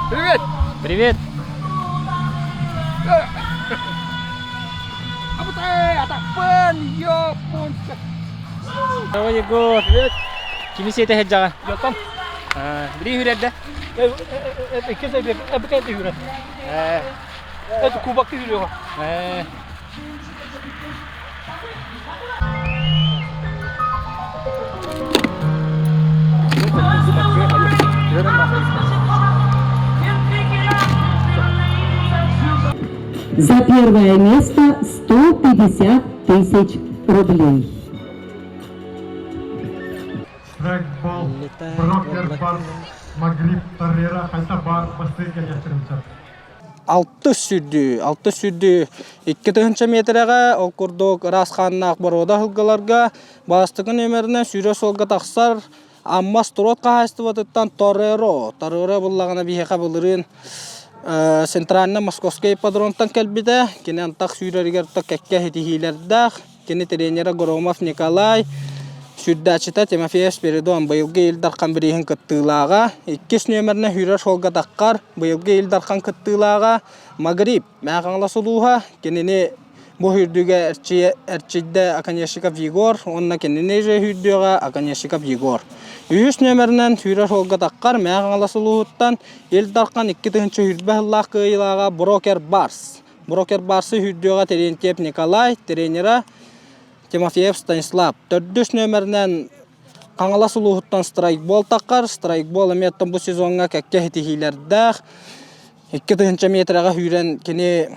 Привет! Привет! Давай, Егор. Привет. Кими сиэтэ сылдьаҕын? Жотон. Били үрэрдэ? Иккис эбикэ үрэр. Это кубок үрүөҕэ. За первое место 150 тысяч рублей. Страйкбол, Брокер Барс, Магриб Таррера, Хайта Бар, Бастыка Ястрымцев. Алты сүрдүү, алты сүрдүү 2 тыһыынча метрэҕэ ол курдук ыраас хааннаах боруода сылгыларга бастакы нүөмэринэн сүүрэр суолга тахсар Амма Строд хаһаайыстыбатыттан Тореро, Тореро буллаҕына биһиэхэ былырыын Центральный Московскай ипподромтан кэлбитэ. Кини антах сүүрэригэр кэккэ ситиһиилэрдээх. Кини тренерэ Громов Николай, сүүрдээччитэ Тимофеев Спиридон быйылгы Ил Дархан бирииһин кыттыылааҕа. Иккис нүөмэринэн сүүрэр суолга таххар быйылгы Ил Дархан кыттыылааҕа Магриб Мэҥэ Хаҥалас улууһа. Кинини бу сүүрдүүгэ эрчийдэ Оконешников Егор уонна кинини же сүүрдүөҕэ Оконешников Егор. Үһүс нүөмэринэн сүүрэр суолга таххар Мэҥэ Хаҥалас улууһуттан Ил Дархан 2020 сыллаах кыайыылааҕа Брокер Барс. Брокер Барсы сүүрдүөҕэ Терентьев Николай, тренера Тимофеев Станислав. Төрдүс нүөмэринэн Хаҥалас улууһуттан страйкбол таххар. Страйкбол эмиэ бу сезоҥҥа кэккэ ситиһиилэрдээх. 2000 метрэҕэ сүүрэн кини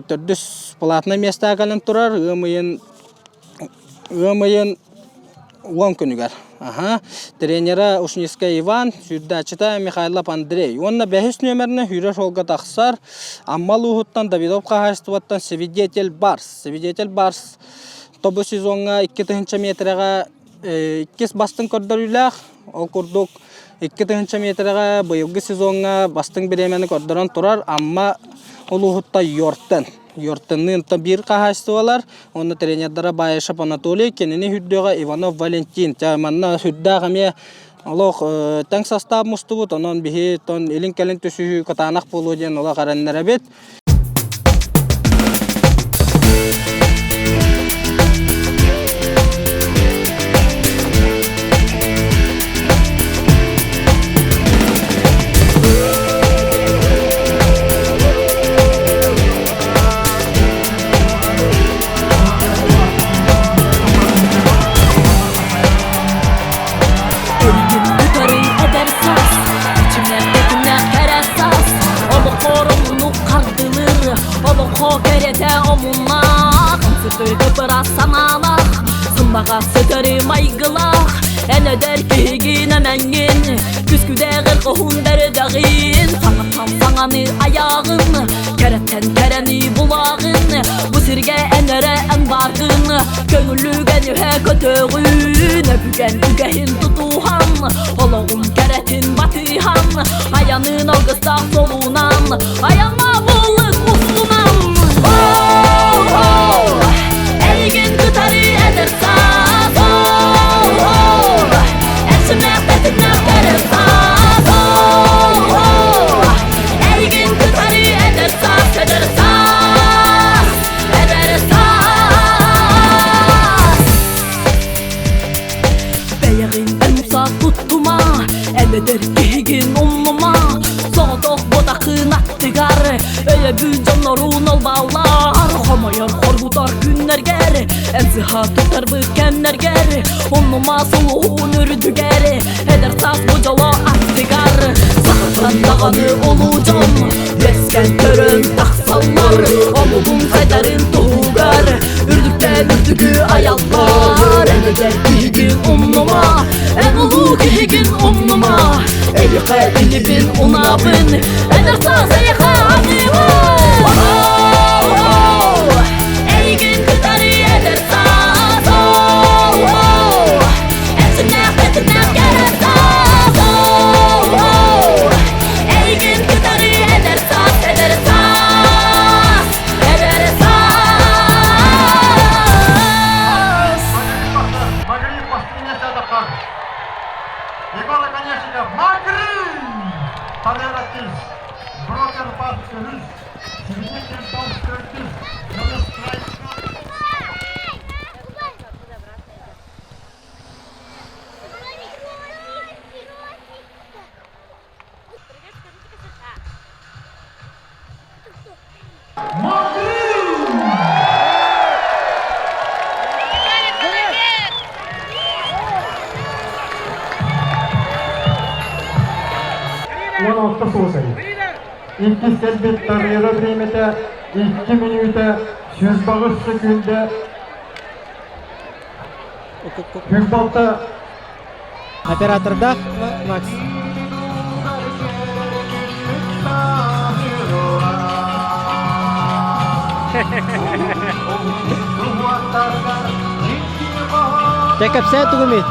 төрдүс платнай миэстэҕэ кэлэн турар. Ыам ыйын 10 күнүгэр. Аха. Тренера Ушницкай Иван, сүүрдээччитэ Михайлов Андрей. Уонна бэһис нүөмэринэн сүүрэр суолга тахсар Амма улууһуттан Давидов хаһаайыстыбаттан Свидетель Барс. Свидетель Барс тобу сезоҥҥа 2000 метрэҕэ иккис бастыҥ көрдөрүүлээх. Ол курдук 2000 метрэҕэ быйылгы сезоҥҥа бастыҥ бириэмэни көрдөрөн турар Амма улууһуттан Йортен. Йортенныын биир хаһаайыстыбалар уонна тренердара Баишев Анатолий, кинини сүүрдүөҕэ Иванов Валентин. Манна сүрдээх эмиэ олох тэҥ састаап мустубут, онон биһи тон илин-кэлин түсүһүү кытаанах буолуо диэн олох эрэннэрэбит. Эйигин утары эдэр саас, Күчүмэх тэтимнээх кэрэ саас, Олоххор омунук хардылыр, Олоххо кэрэтэ омуннаах, Сытыы кыпыра санаалаах, Сымнаҕас сытары майгылаах, Эн эдэр киһигин эмэҥҥин, Күскүдээҕэр хоһун бэрдэҕин, Саҥаттан саҥаны айаҕын, Кэрэттэн кэрэни булаҕын, Бу сиргэ эн эрэ эн бааргын, Көҥүлүгэн үһэ көтөҕүн, Өбүгэн үгэһин тутуһан, Олоҕум кэрэтин батыһан, Айанын алгыстаах суолунан, Айанна буллук устунан. О-о, эйигин кытары эдэр саас, О-о, эрчимнээх тэтимнээх кэрэ саас, О-о, эйигин кытары эдэр саас, эдэр саас, эдэр саас. Бэйэҕин умса туттума, эн эдэр киһигин умнума, Соҕотох ботахын аттыгар өйөбүл дьоннорун олбааллар, Хомойор хоргутар күннэргэр, эн сыһа туттарбыт кэмнэргэр, Умнума сулуһун үрдүгэр, эдэр саас бу дьоло аттыгар. Сахаттан даҕаны улуу дьон, үөскэн көрөн тахсаллар, Омугун сайдарын туһугар, үрдүктэн үрдүгү аяллар. Эн эдэр киһигин умнума, эн улуу Эйиэхэ илибин унабын Эдэр саас эйиэхэ аныыбын Эйигин кытары эдэр саас Эрчимнээх тэтимнээх кэрэ саас Эйигин кытары эдэр саас эдэр саас эдэр саас Егор Оконешников, Магриб! Тареракис, Брокер Парк Өрүс, Свидетель Толстый Уон алта суосай. Иккис кэлбит Тарера бириэмэтэ 2 мүнүүтэ 108 секүндэ. Күн Оператордаах Макс. Дьэ кэпсээ тугумий?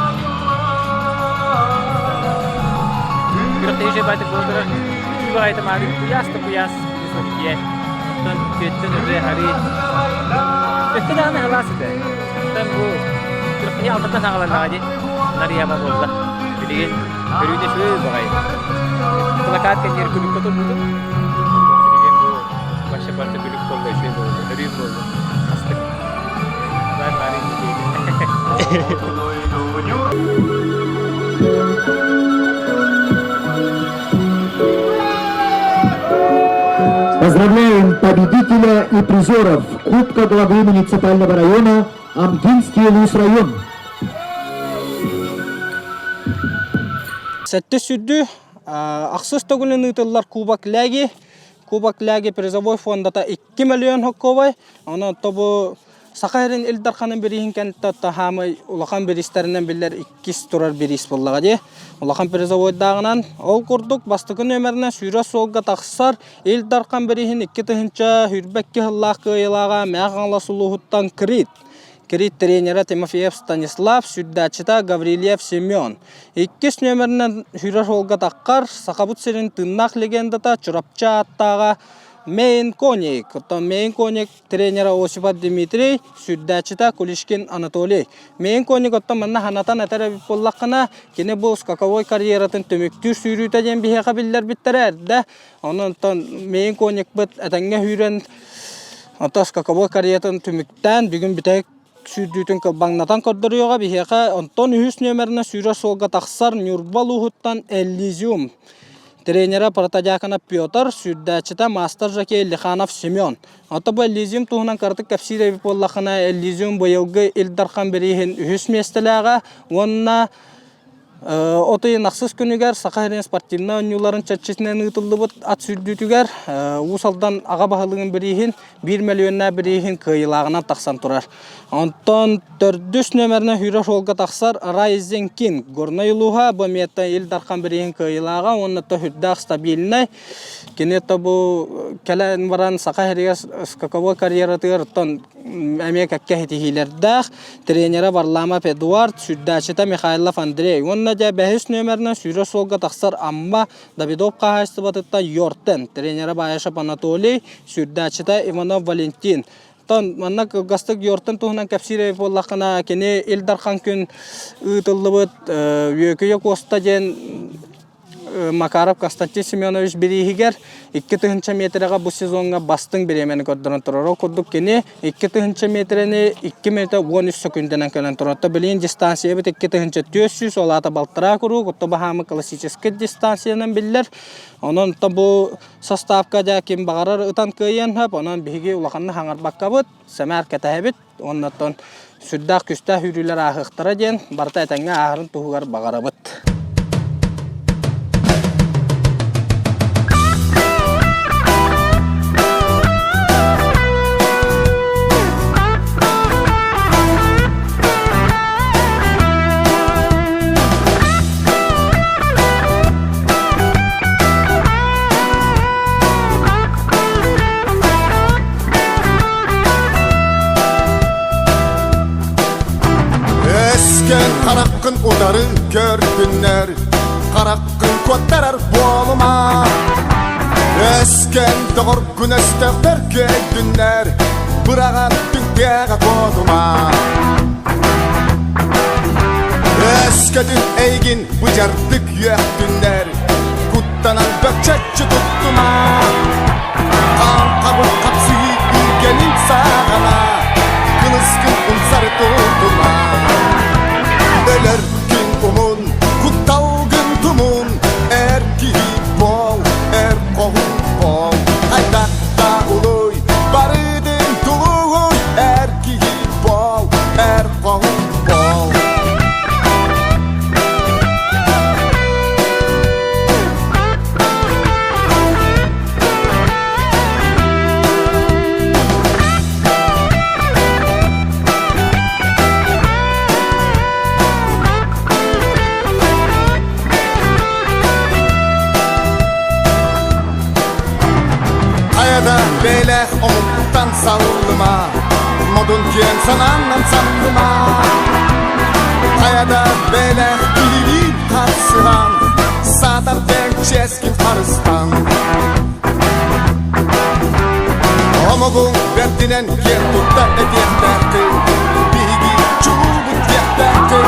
Күрэхтэһии байтык буола турар. Үчүгэй маары куйаас да куйаас дьиэ. Оттон күөттэн ырыа харыы. Өттө даҕаны халаас этэ. Оттон бу күрэхтэһии алтаттан саҕаланнаҕа дии. Нарыйама буолла. Билигин көрүүтэ үчүгэй баҕайы. Плакат кэннигэр күлүккэ турбутум. Билигин бу вообще барыта күлүк буолла, үчүгэй буолла, өрүү буолла. Астык. Баар баарын Поздравляем победителя и призеров Кубка главы муниципального района Амгинский Улус район. Сэттэ сүрдүү ахсыс төгүлүн ыытыллар Кубок Ляги. Кубок Ляги призовой фондата 2 миллион хокковай. Онон тобу Саха сирин Ил Дарханын бирииһин кэнниттэн хаамай улахан бириистэринэн биллэр иккис турар бириис буоллаҕа дии. Улахан призовойдааҕынан ол курдук бастакы нүөмэринэн сүүрэ суолга тахсар Ил Дархан бирииһин 2022 сыллаах кыайыылааҕа Мэҥэ Хаҥалас улууһуттан Крит. Крит тренерэ Тимофеев Станислав, сүрдээччитэ Гаврильев Семен. Иккис нүөмэринэн сүүрэр суолга таххар Сахабыт сирин тыыннаах легендата Чурапчы ааттааҕа Мейн Коник. Оттон Мейн Коник тренера Осипов Дмитрий, сүрдээччитэ Кулишкин Анатолий. Мейн Коник оттон манна ханатан этэр эбит буоллаххына, кини бу скаковой карьератын түмүктүүр сүүрүүтэ диэн биһиэхэ биллэрбиттэрэ эрдэ. Онон оттон Мейн Коникпыт этэҥҥэ сүүрэн, оттон скаковой карьератын түмүктээн бүгүн бүтэһик сүүрдүүтүн кылбаҥнатан көрдөрүөҕэ биһиэхэ. Онтон үһүс нүөмэринэн сүүрэр суолга тахсар Ньурба улууһуттан Эллизиум тренерэ Протодьяконов Петр, сүүрдээччитэ маастар жокей Лиханов Семен. Ото бу Эллизиум туһунан кыратык кэпсиир эбит буоллаххына, Эллизиум быйылгы Ил Дархан бирииһин үһүс миэстэлээҕэ уонна От ыйын ахсыс күнүгэр Саха сирин спортивнай оонньууларын чэрчитинэн ыытыллыбыт ат сүүрдүүтүгэр Уус Алдан аҕа баһылыгын бирииһин биир мөлүйүөннээх бирииһин кыайыылааҕынан тахсан турар. Онтон төрдүс нүөмэринэн сүүрэр суолга тахсар Rising King Горнай улууһа бу эмиэ Ил Дархан бирииһин кыайыылааҕа уонна үрдээх стабильнай. Кини то бу кэлэн баран Саха сиригэр скаковой карьератыгар оттон эмиэ кэккэ ситиһиилэрдээх. Тренерэ Варламов Эдуард, сүрдээччитэ Михайлов Андрей уонна дьэ бэһис нүөмэринэн сүүрэр суолга тахсар Амма Давидов хаһаайыстыбатыттан Йортен, тренерэ Баишев Анатолий, сүрдээччитэ Иванов Валентин. Оттон манна кылгастык Йортен туһунан кэпсиир эбит буоллаххына, кини Ил Дархан күн ыытыллыбыт Үөкүйэ Куоста диэн Макаров Константин Семенович бирииһигэр 2000 миэтэрэҕэ бу сезоҥҥа бастыҥ бириэмэни көрдөрөн турар. Ол курдук кини 2000 миэтэрэни 2 мүнүүтэ 13 сөкүүндэнэн кэлэн турар. Оттон билигин дистанциябыт 2400, ол аата балтараа куруук, оттон баһаамы классическай дистанциянан биллэр. Онон бу составка дьэ ким баҕарар ытан кыайыан сөп. Онон биһиги улаханнык хаҥарбаккабыт, сэмээр кэтэһэбит. Уонна оттон сүрдээх күстээх үүрүүлэр ааһыахтара диэн барыта этэҥҥэ ааһарын туһугар баҕарабыт. көрдүннэр Хараххын куоттарар буолума Өскөн доҕоргун өстөөхтөр көйдүннэр Быраҕан түҥтээҕэ куотума Өскөтүн эйигин быдьардык үөхтүннэр Куттанан бөкчөччү туттума Хаан хабыр хапсыһыы күүгэнин саҕана Кылыскын умсары тутума Өлөр күн умун, кутталгын тумун Эр киһи буол, эр хоһун буол Хайдах да улуй, барытын тулуй Эр киһи буол, эр хоһун буол Хайада бэлэх омуктан саллыма, модун киэҥ санааннан самныма. Хайада бэлэх киһилиин харсыһан, саатар дэҥ чиэскин харыстан. Омугуҥ бэрдинэн киэн тутта этиэхтээххин, биһиги чулуубут диэхтээххин.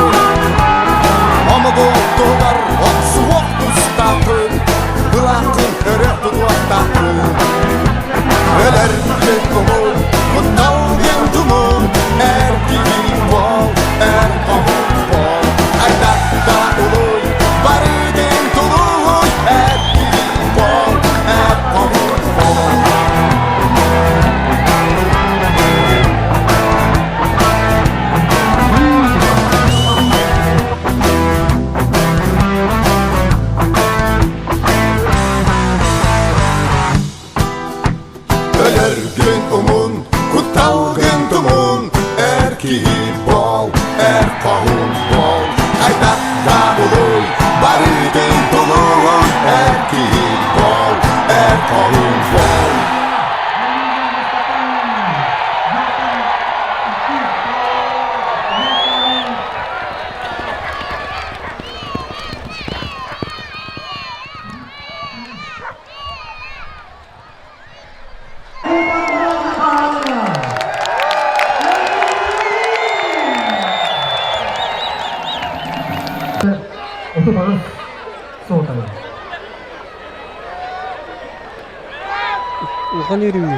Омугуҥ туһугар охсуһуох тустааххын, былааххын өрө тутуохтааххын. Өлөр күн куттал диэн тумун, эр киһи буол, эр хоһуун буол. Хайдах да улуй, барытын тулуй, эр киһи буол, эр хоһуун буол. Өлөргүн умун, кутталгын тумун, эр киһи бол, эр хоһуун бол. Хайдах да булуй, барытын тулуй, эр киһи бол, эр хоһуун бол. Улахан үөрүү.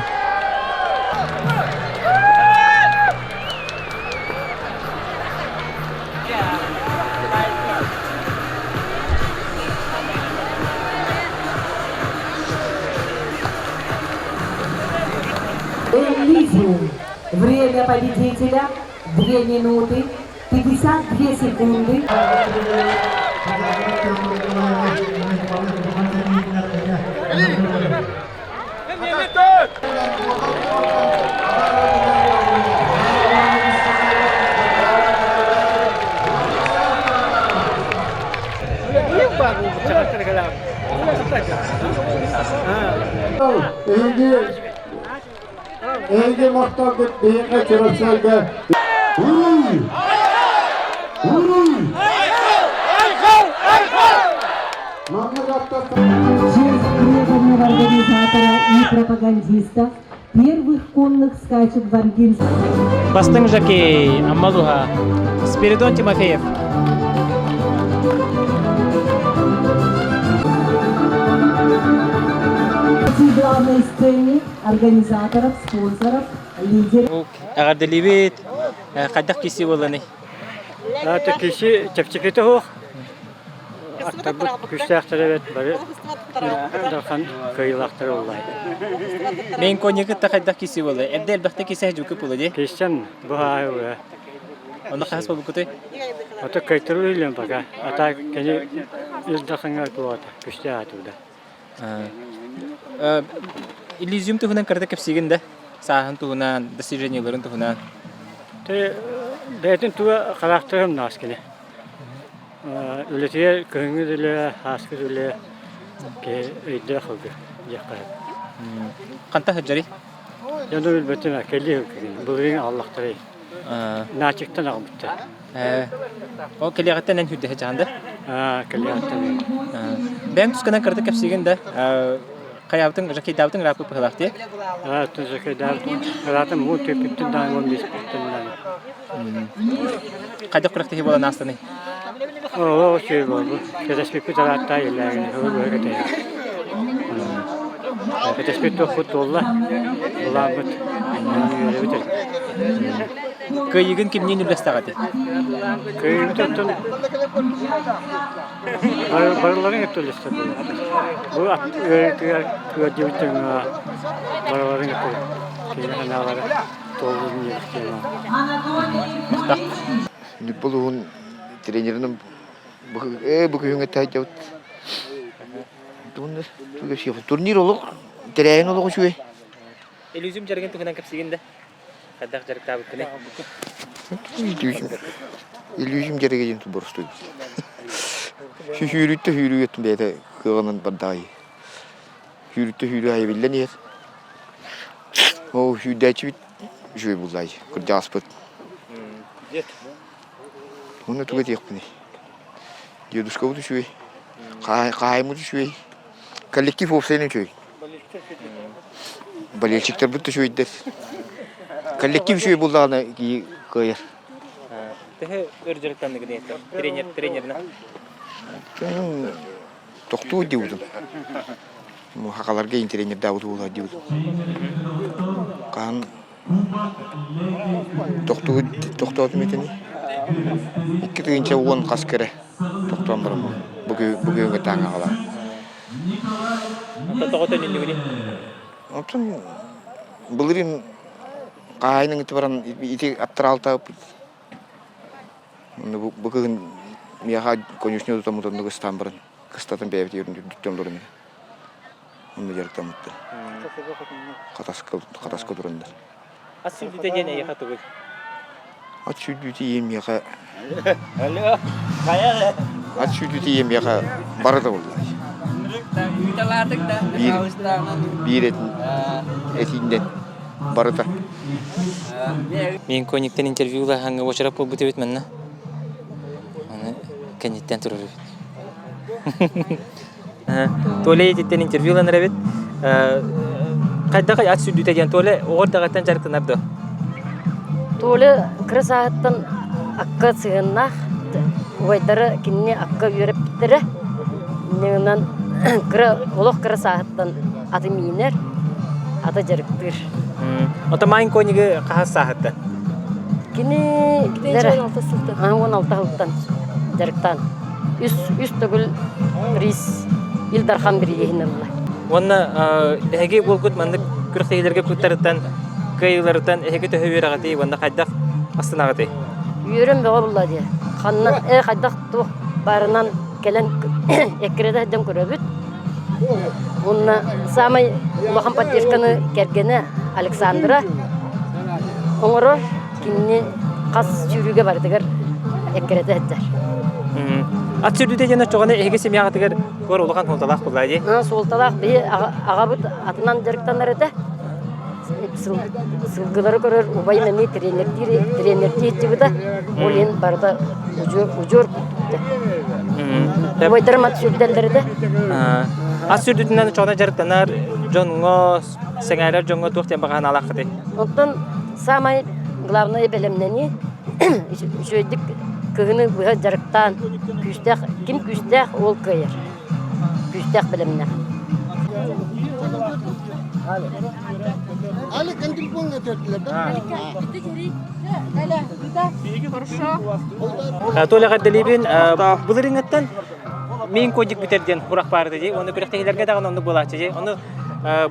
Эллизиум. Время победителя 2 минуты 52 секунды. Эһиги эһиги махталгыт биһиэхэ Чурапчыларга Уруй! Уруй! Честь преданного организатора и пропагандиста первых конных скачек в Амгинске. Бастыҥ жокей Аммалуха Спиридон Тимофеев. главной сцене организаторов, спонсоров, лидеров. Эҕэрдэлиибит. Хайдах киси буоланый? Это киси чэпчэкитэ суох. Аттарбыт күүстээхтэр эбит бары дархан кыайыылаахтар буоллай. Мен коньякытта хайдах киси буола? Эрдэ элбэхтэ киси дьукку буола дии. Кистен быһаайы Онно хас буолбуккутай? Ото кайтаруу илен пока. А так кини ил дархаҥҥа туота күстээх атыыда. Иллюзиум туһунан кырата кэпсиигин да? Сааһын туһунан, достижениеларын туһунан. Те бэйэтин туга харахтарым наас кини. Үлэтигэр кыһыҥҥы да үлэ, ааскы да үлэ киһи өйдөөх ылгы диэххэ сөп. Ханта сылдьарый? Дьону билбэтим кэлии былырыын аллахтарый. Наачыктан аҕалбыттар. Ол кэлиэҕиттэн эн хүрдэһэ дьаһан да? Аа, кэлиэҕиттэн. Бэйэҥ тусканан кырдык кэпсиигин да? Хайаабытыҥ, жакейдаабытыҥ ырааппыт быһыылаах дии? Аа, жакейдаабытым. Ыраатым уу түөппүттэн даҕаны уон биэспиттэн даҕаны. Хайдах күрэхтэһии буолан аастаный? Оо, үчүгэй буолбут. Кэтэспиппит ыраатта илээгин ылы быһа кэтэһэр. Кэтэспит туохпут туолла. Былааммыт үөрэбит эрэ. Кыайыыгын кимниин үллэстэҕитий? Кыайыыбыт оттон барыларын кытта үллэстэр Бу ыарыытыгар ыалдьыбыт дьоҥҥо барыларын кытта киһи санаалара туоллун диэбит Ньурбулуһун тренерин бу күһүҥҥэ таһдьабыт. Турнир олох тэрээһин олох үчүгэй. Иллюзиум дьарыгын туһунан кэпсиигин да? Хайдах дьарыктаабыккыный? Иллюзиум дьарыга диэн боростуой. Сүүрүүттэ сүүрүүгүттэн бэйэтэ кыаҕынан бардаҕай. Сүүрүүттэ сүүрүү аайы биллэн иһэр. Ол сүүрдээччибит үчүгэй буллаай, кырдьаҕаспыт. Уонна тугу этиэхпиний? Дедушкабыт үчүгэй, хаһаайыммыт үчүгэй, коллектив уопсайынан үчүгэй. Болельщиктарбыт да үчүгэйдэр. Коллектив үчүгэй буоллаҕына киһи кыайар. Төһө өр дьарыктанныгын Тренер, тренеринэ? Тохтуу диибитим. Хахаларга тренердаабыт буолар диибитим. Хаһан тохтуу тохтоотум этини. 2010 хас кэрэ тохтоон бараммын. Бу күһүҥҥэ тааҥ аҕалар. Тоҕо төнүннүгүнүй? Оттон былырыын хаһаайын ыҥыты баран ити аттараалтаабыппыт. Бу кыһын миэхэ конюшня тутаммыт оннук ыстаан баран кыстатан бэйэбит үрдүттэн олорон онно дьарыктаммыттар. Хатаска хатаска тураннар. Ат сүүрдүүтэ диэн эйиэхэ тугуй? Ат сүүрдүүтэ ийэм миэхэ Ат сүүрдүүтэ ийэм миэхэ бары да буолла. Биир биир этииннэн барыта. Мин конниктан интервью ылаһаҥҥа уочарат буолбут эбит манна. Аны кэнниттэн турар эбит. Толя ититтэн интервью ыланар эбит. Хайдах ат сүүрдүүтэ диэн Толя оҕо эрдэҕиттэн дьарыктанар дуо? Толя кыра сааһыттан акка сыһыаннаах. Убайдара кинини акка үөрэппиттэрэ. Инньэ кыра олох кыра сааһыттан аты миинэр, аты дьарыктыыр. Ото Майн конигы хаһыс сааһыттан? Кини 16 сылтан дьарыктаан үс үс төгүл приз Ил Дархан бирииһин ылла. Уонна эһиги буолгут маннык күрэхтэһиилэргэ кыттарыттан кыайыыларыттан эһиги төһө үөрэҕитий уонна хайдах астынаҕытый? Үөрэн бөҕө булла дии. Ханна хайдах туох баарынан кэлэн эккирэтэ сылдьан көрөбүт. Уонна саамай улахан поддержканы кэргэнэ Александра оҥорор. Кинини хас сүүрүүгэ барытыгар эккирэтэ сылдьар. Ат сүүрдүүтэ диэн оччоҕуна эһиги семьяҕытыгар көр улахан суолталаах буоллаа дии. Суолталаах биһи аҕабыт атынан дьарыктанар этэ. Сылгылары көрөр убайым эмиэ тренердиир тренердии сылдьыбыта. Ол иһин барыта удьуор курдук. Убайдарым ат сүүрдэллэр этэ. Ат сүүрдүүтүнэн оччоҕуна дьарыктанар дьоҥҥо, сэҥээрэр дьоҥҥо туох диэн баҕа санаалааххытый? Оттон самай главное бэлэмнэнии үчүгэйдик кыһыны быһа дьарыктаан күүстээх ким күүстээх ол кыайар. Күүстээх бэлэмнээх. Толя эҕэрдэлиибин. Былырыыҥҥыттан мин кодик бүтэр диэн сурах баар дии. Оны күрэхтэһиилэргэ даҕаны оннук буолааччы дии. Ону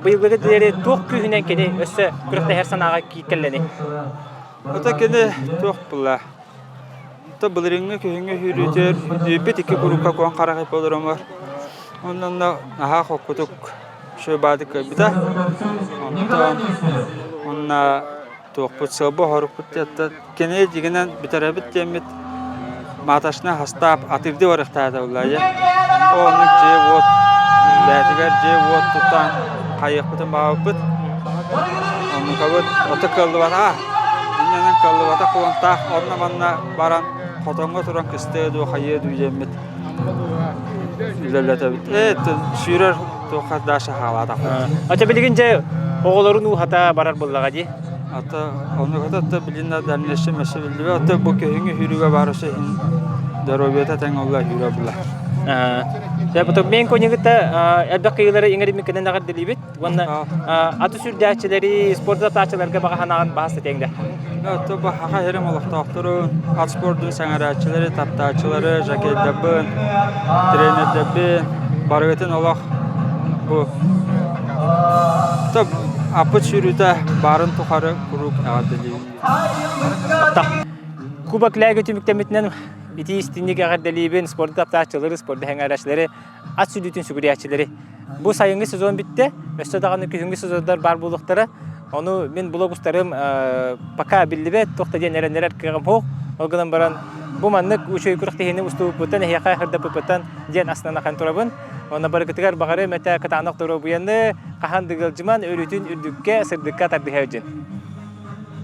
быйылгы диэри туох күүһүнэн кини өссө күрэхтэһэр санааҕа кэллэний? Ото кини туох була? То былырыыҥҥы күһүҥҥү сүүрүүтүгэр үдүйбүт икки куруука куон харах ипподромугар онно наһаа холкутук үчүгэй баадык кыайбыта. Онтон уонна туохпут сыалба оһорукпут диэттэн кини дьиҥинэн бүтэрэбит диэммит мааташна хастаап атыырдыы барыахтаата буллаайа. Оннук дьиэ-уот бэйэтигэр дьиэ-уот тутан хайыахпытын баҕарбыппыт. Оннукабыт ото кыаллыбатаҕа. Иннэнэн кыаллыбатах кулантаах онно-манна баран Хотоҥҥо туран кыстыа дуу, хайыа дуу диэммит үлэлэтэбит. Ээ, сүүрэр туохха даша хаалаатахпыт. Ача билигин дьэ оҕолорун ууһата барар буоллаҕа дии. Ата оннук ата билин да дальнейшем өссө биллибэт. Ата бу күһүҥҥү сүүрүүгэ баар өссө иһин здоровьета тэҥ олла сүүрэ була. Дьэ, потом мен коньягыта элбэх кыйыылары иҥэриммиккинэн эҕэрдэлиибит. Уонна аты сүрдээччилэри, спорт атааччыларга баҕа санааҕын баһас этиэҥ да. Ото бу хаха херим олохтоохторун, ат спордун сэҥээрээччилэри, таптааччылары, жокейдарбын, тренердэрбин, барыгытын олох бу аппыт сүүрүүтэ баарын тухары куруук эҕэрдэлиибин. Кубок Лээги түмүктэммитинэн итии истиҥник эҕэрдэлиибин спорду таптааччылары, спорду сэҥээрээччилэри, ат сүлүүтүн сүгүрүйээччилэри. Бу сайыҥҥы сезон бүттэ, өссө даҕаны күһүҥҥү сезоннар баар буолуохтара. Ону мин блог устарым пока биллибэт, туох да диэн эрэннэрэр кыаҕым суох. Ол гынан баран бу маннык үчүгэй күрэхтэһиини устубуппуттан эһиэхэ сырдаппыппыттан диэн астынан ахан турабын. Уонна барыгытыгар баҕарыам этэ кытаанах доруобуйаны, хаһан да ыалдьыман, өрүүтүн үрдүккэ, сырдыкка тардыһа сылдьын.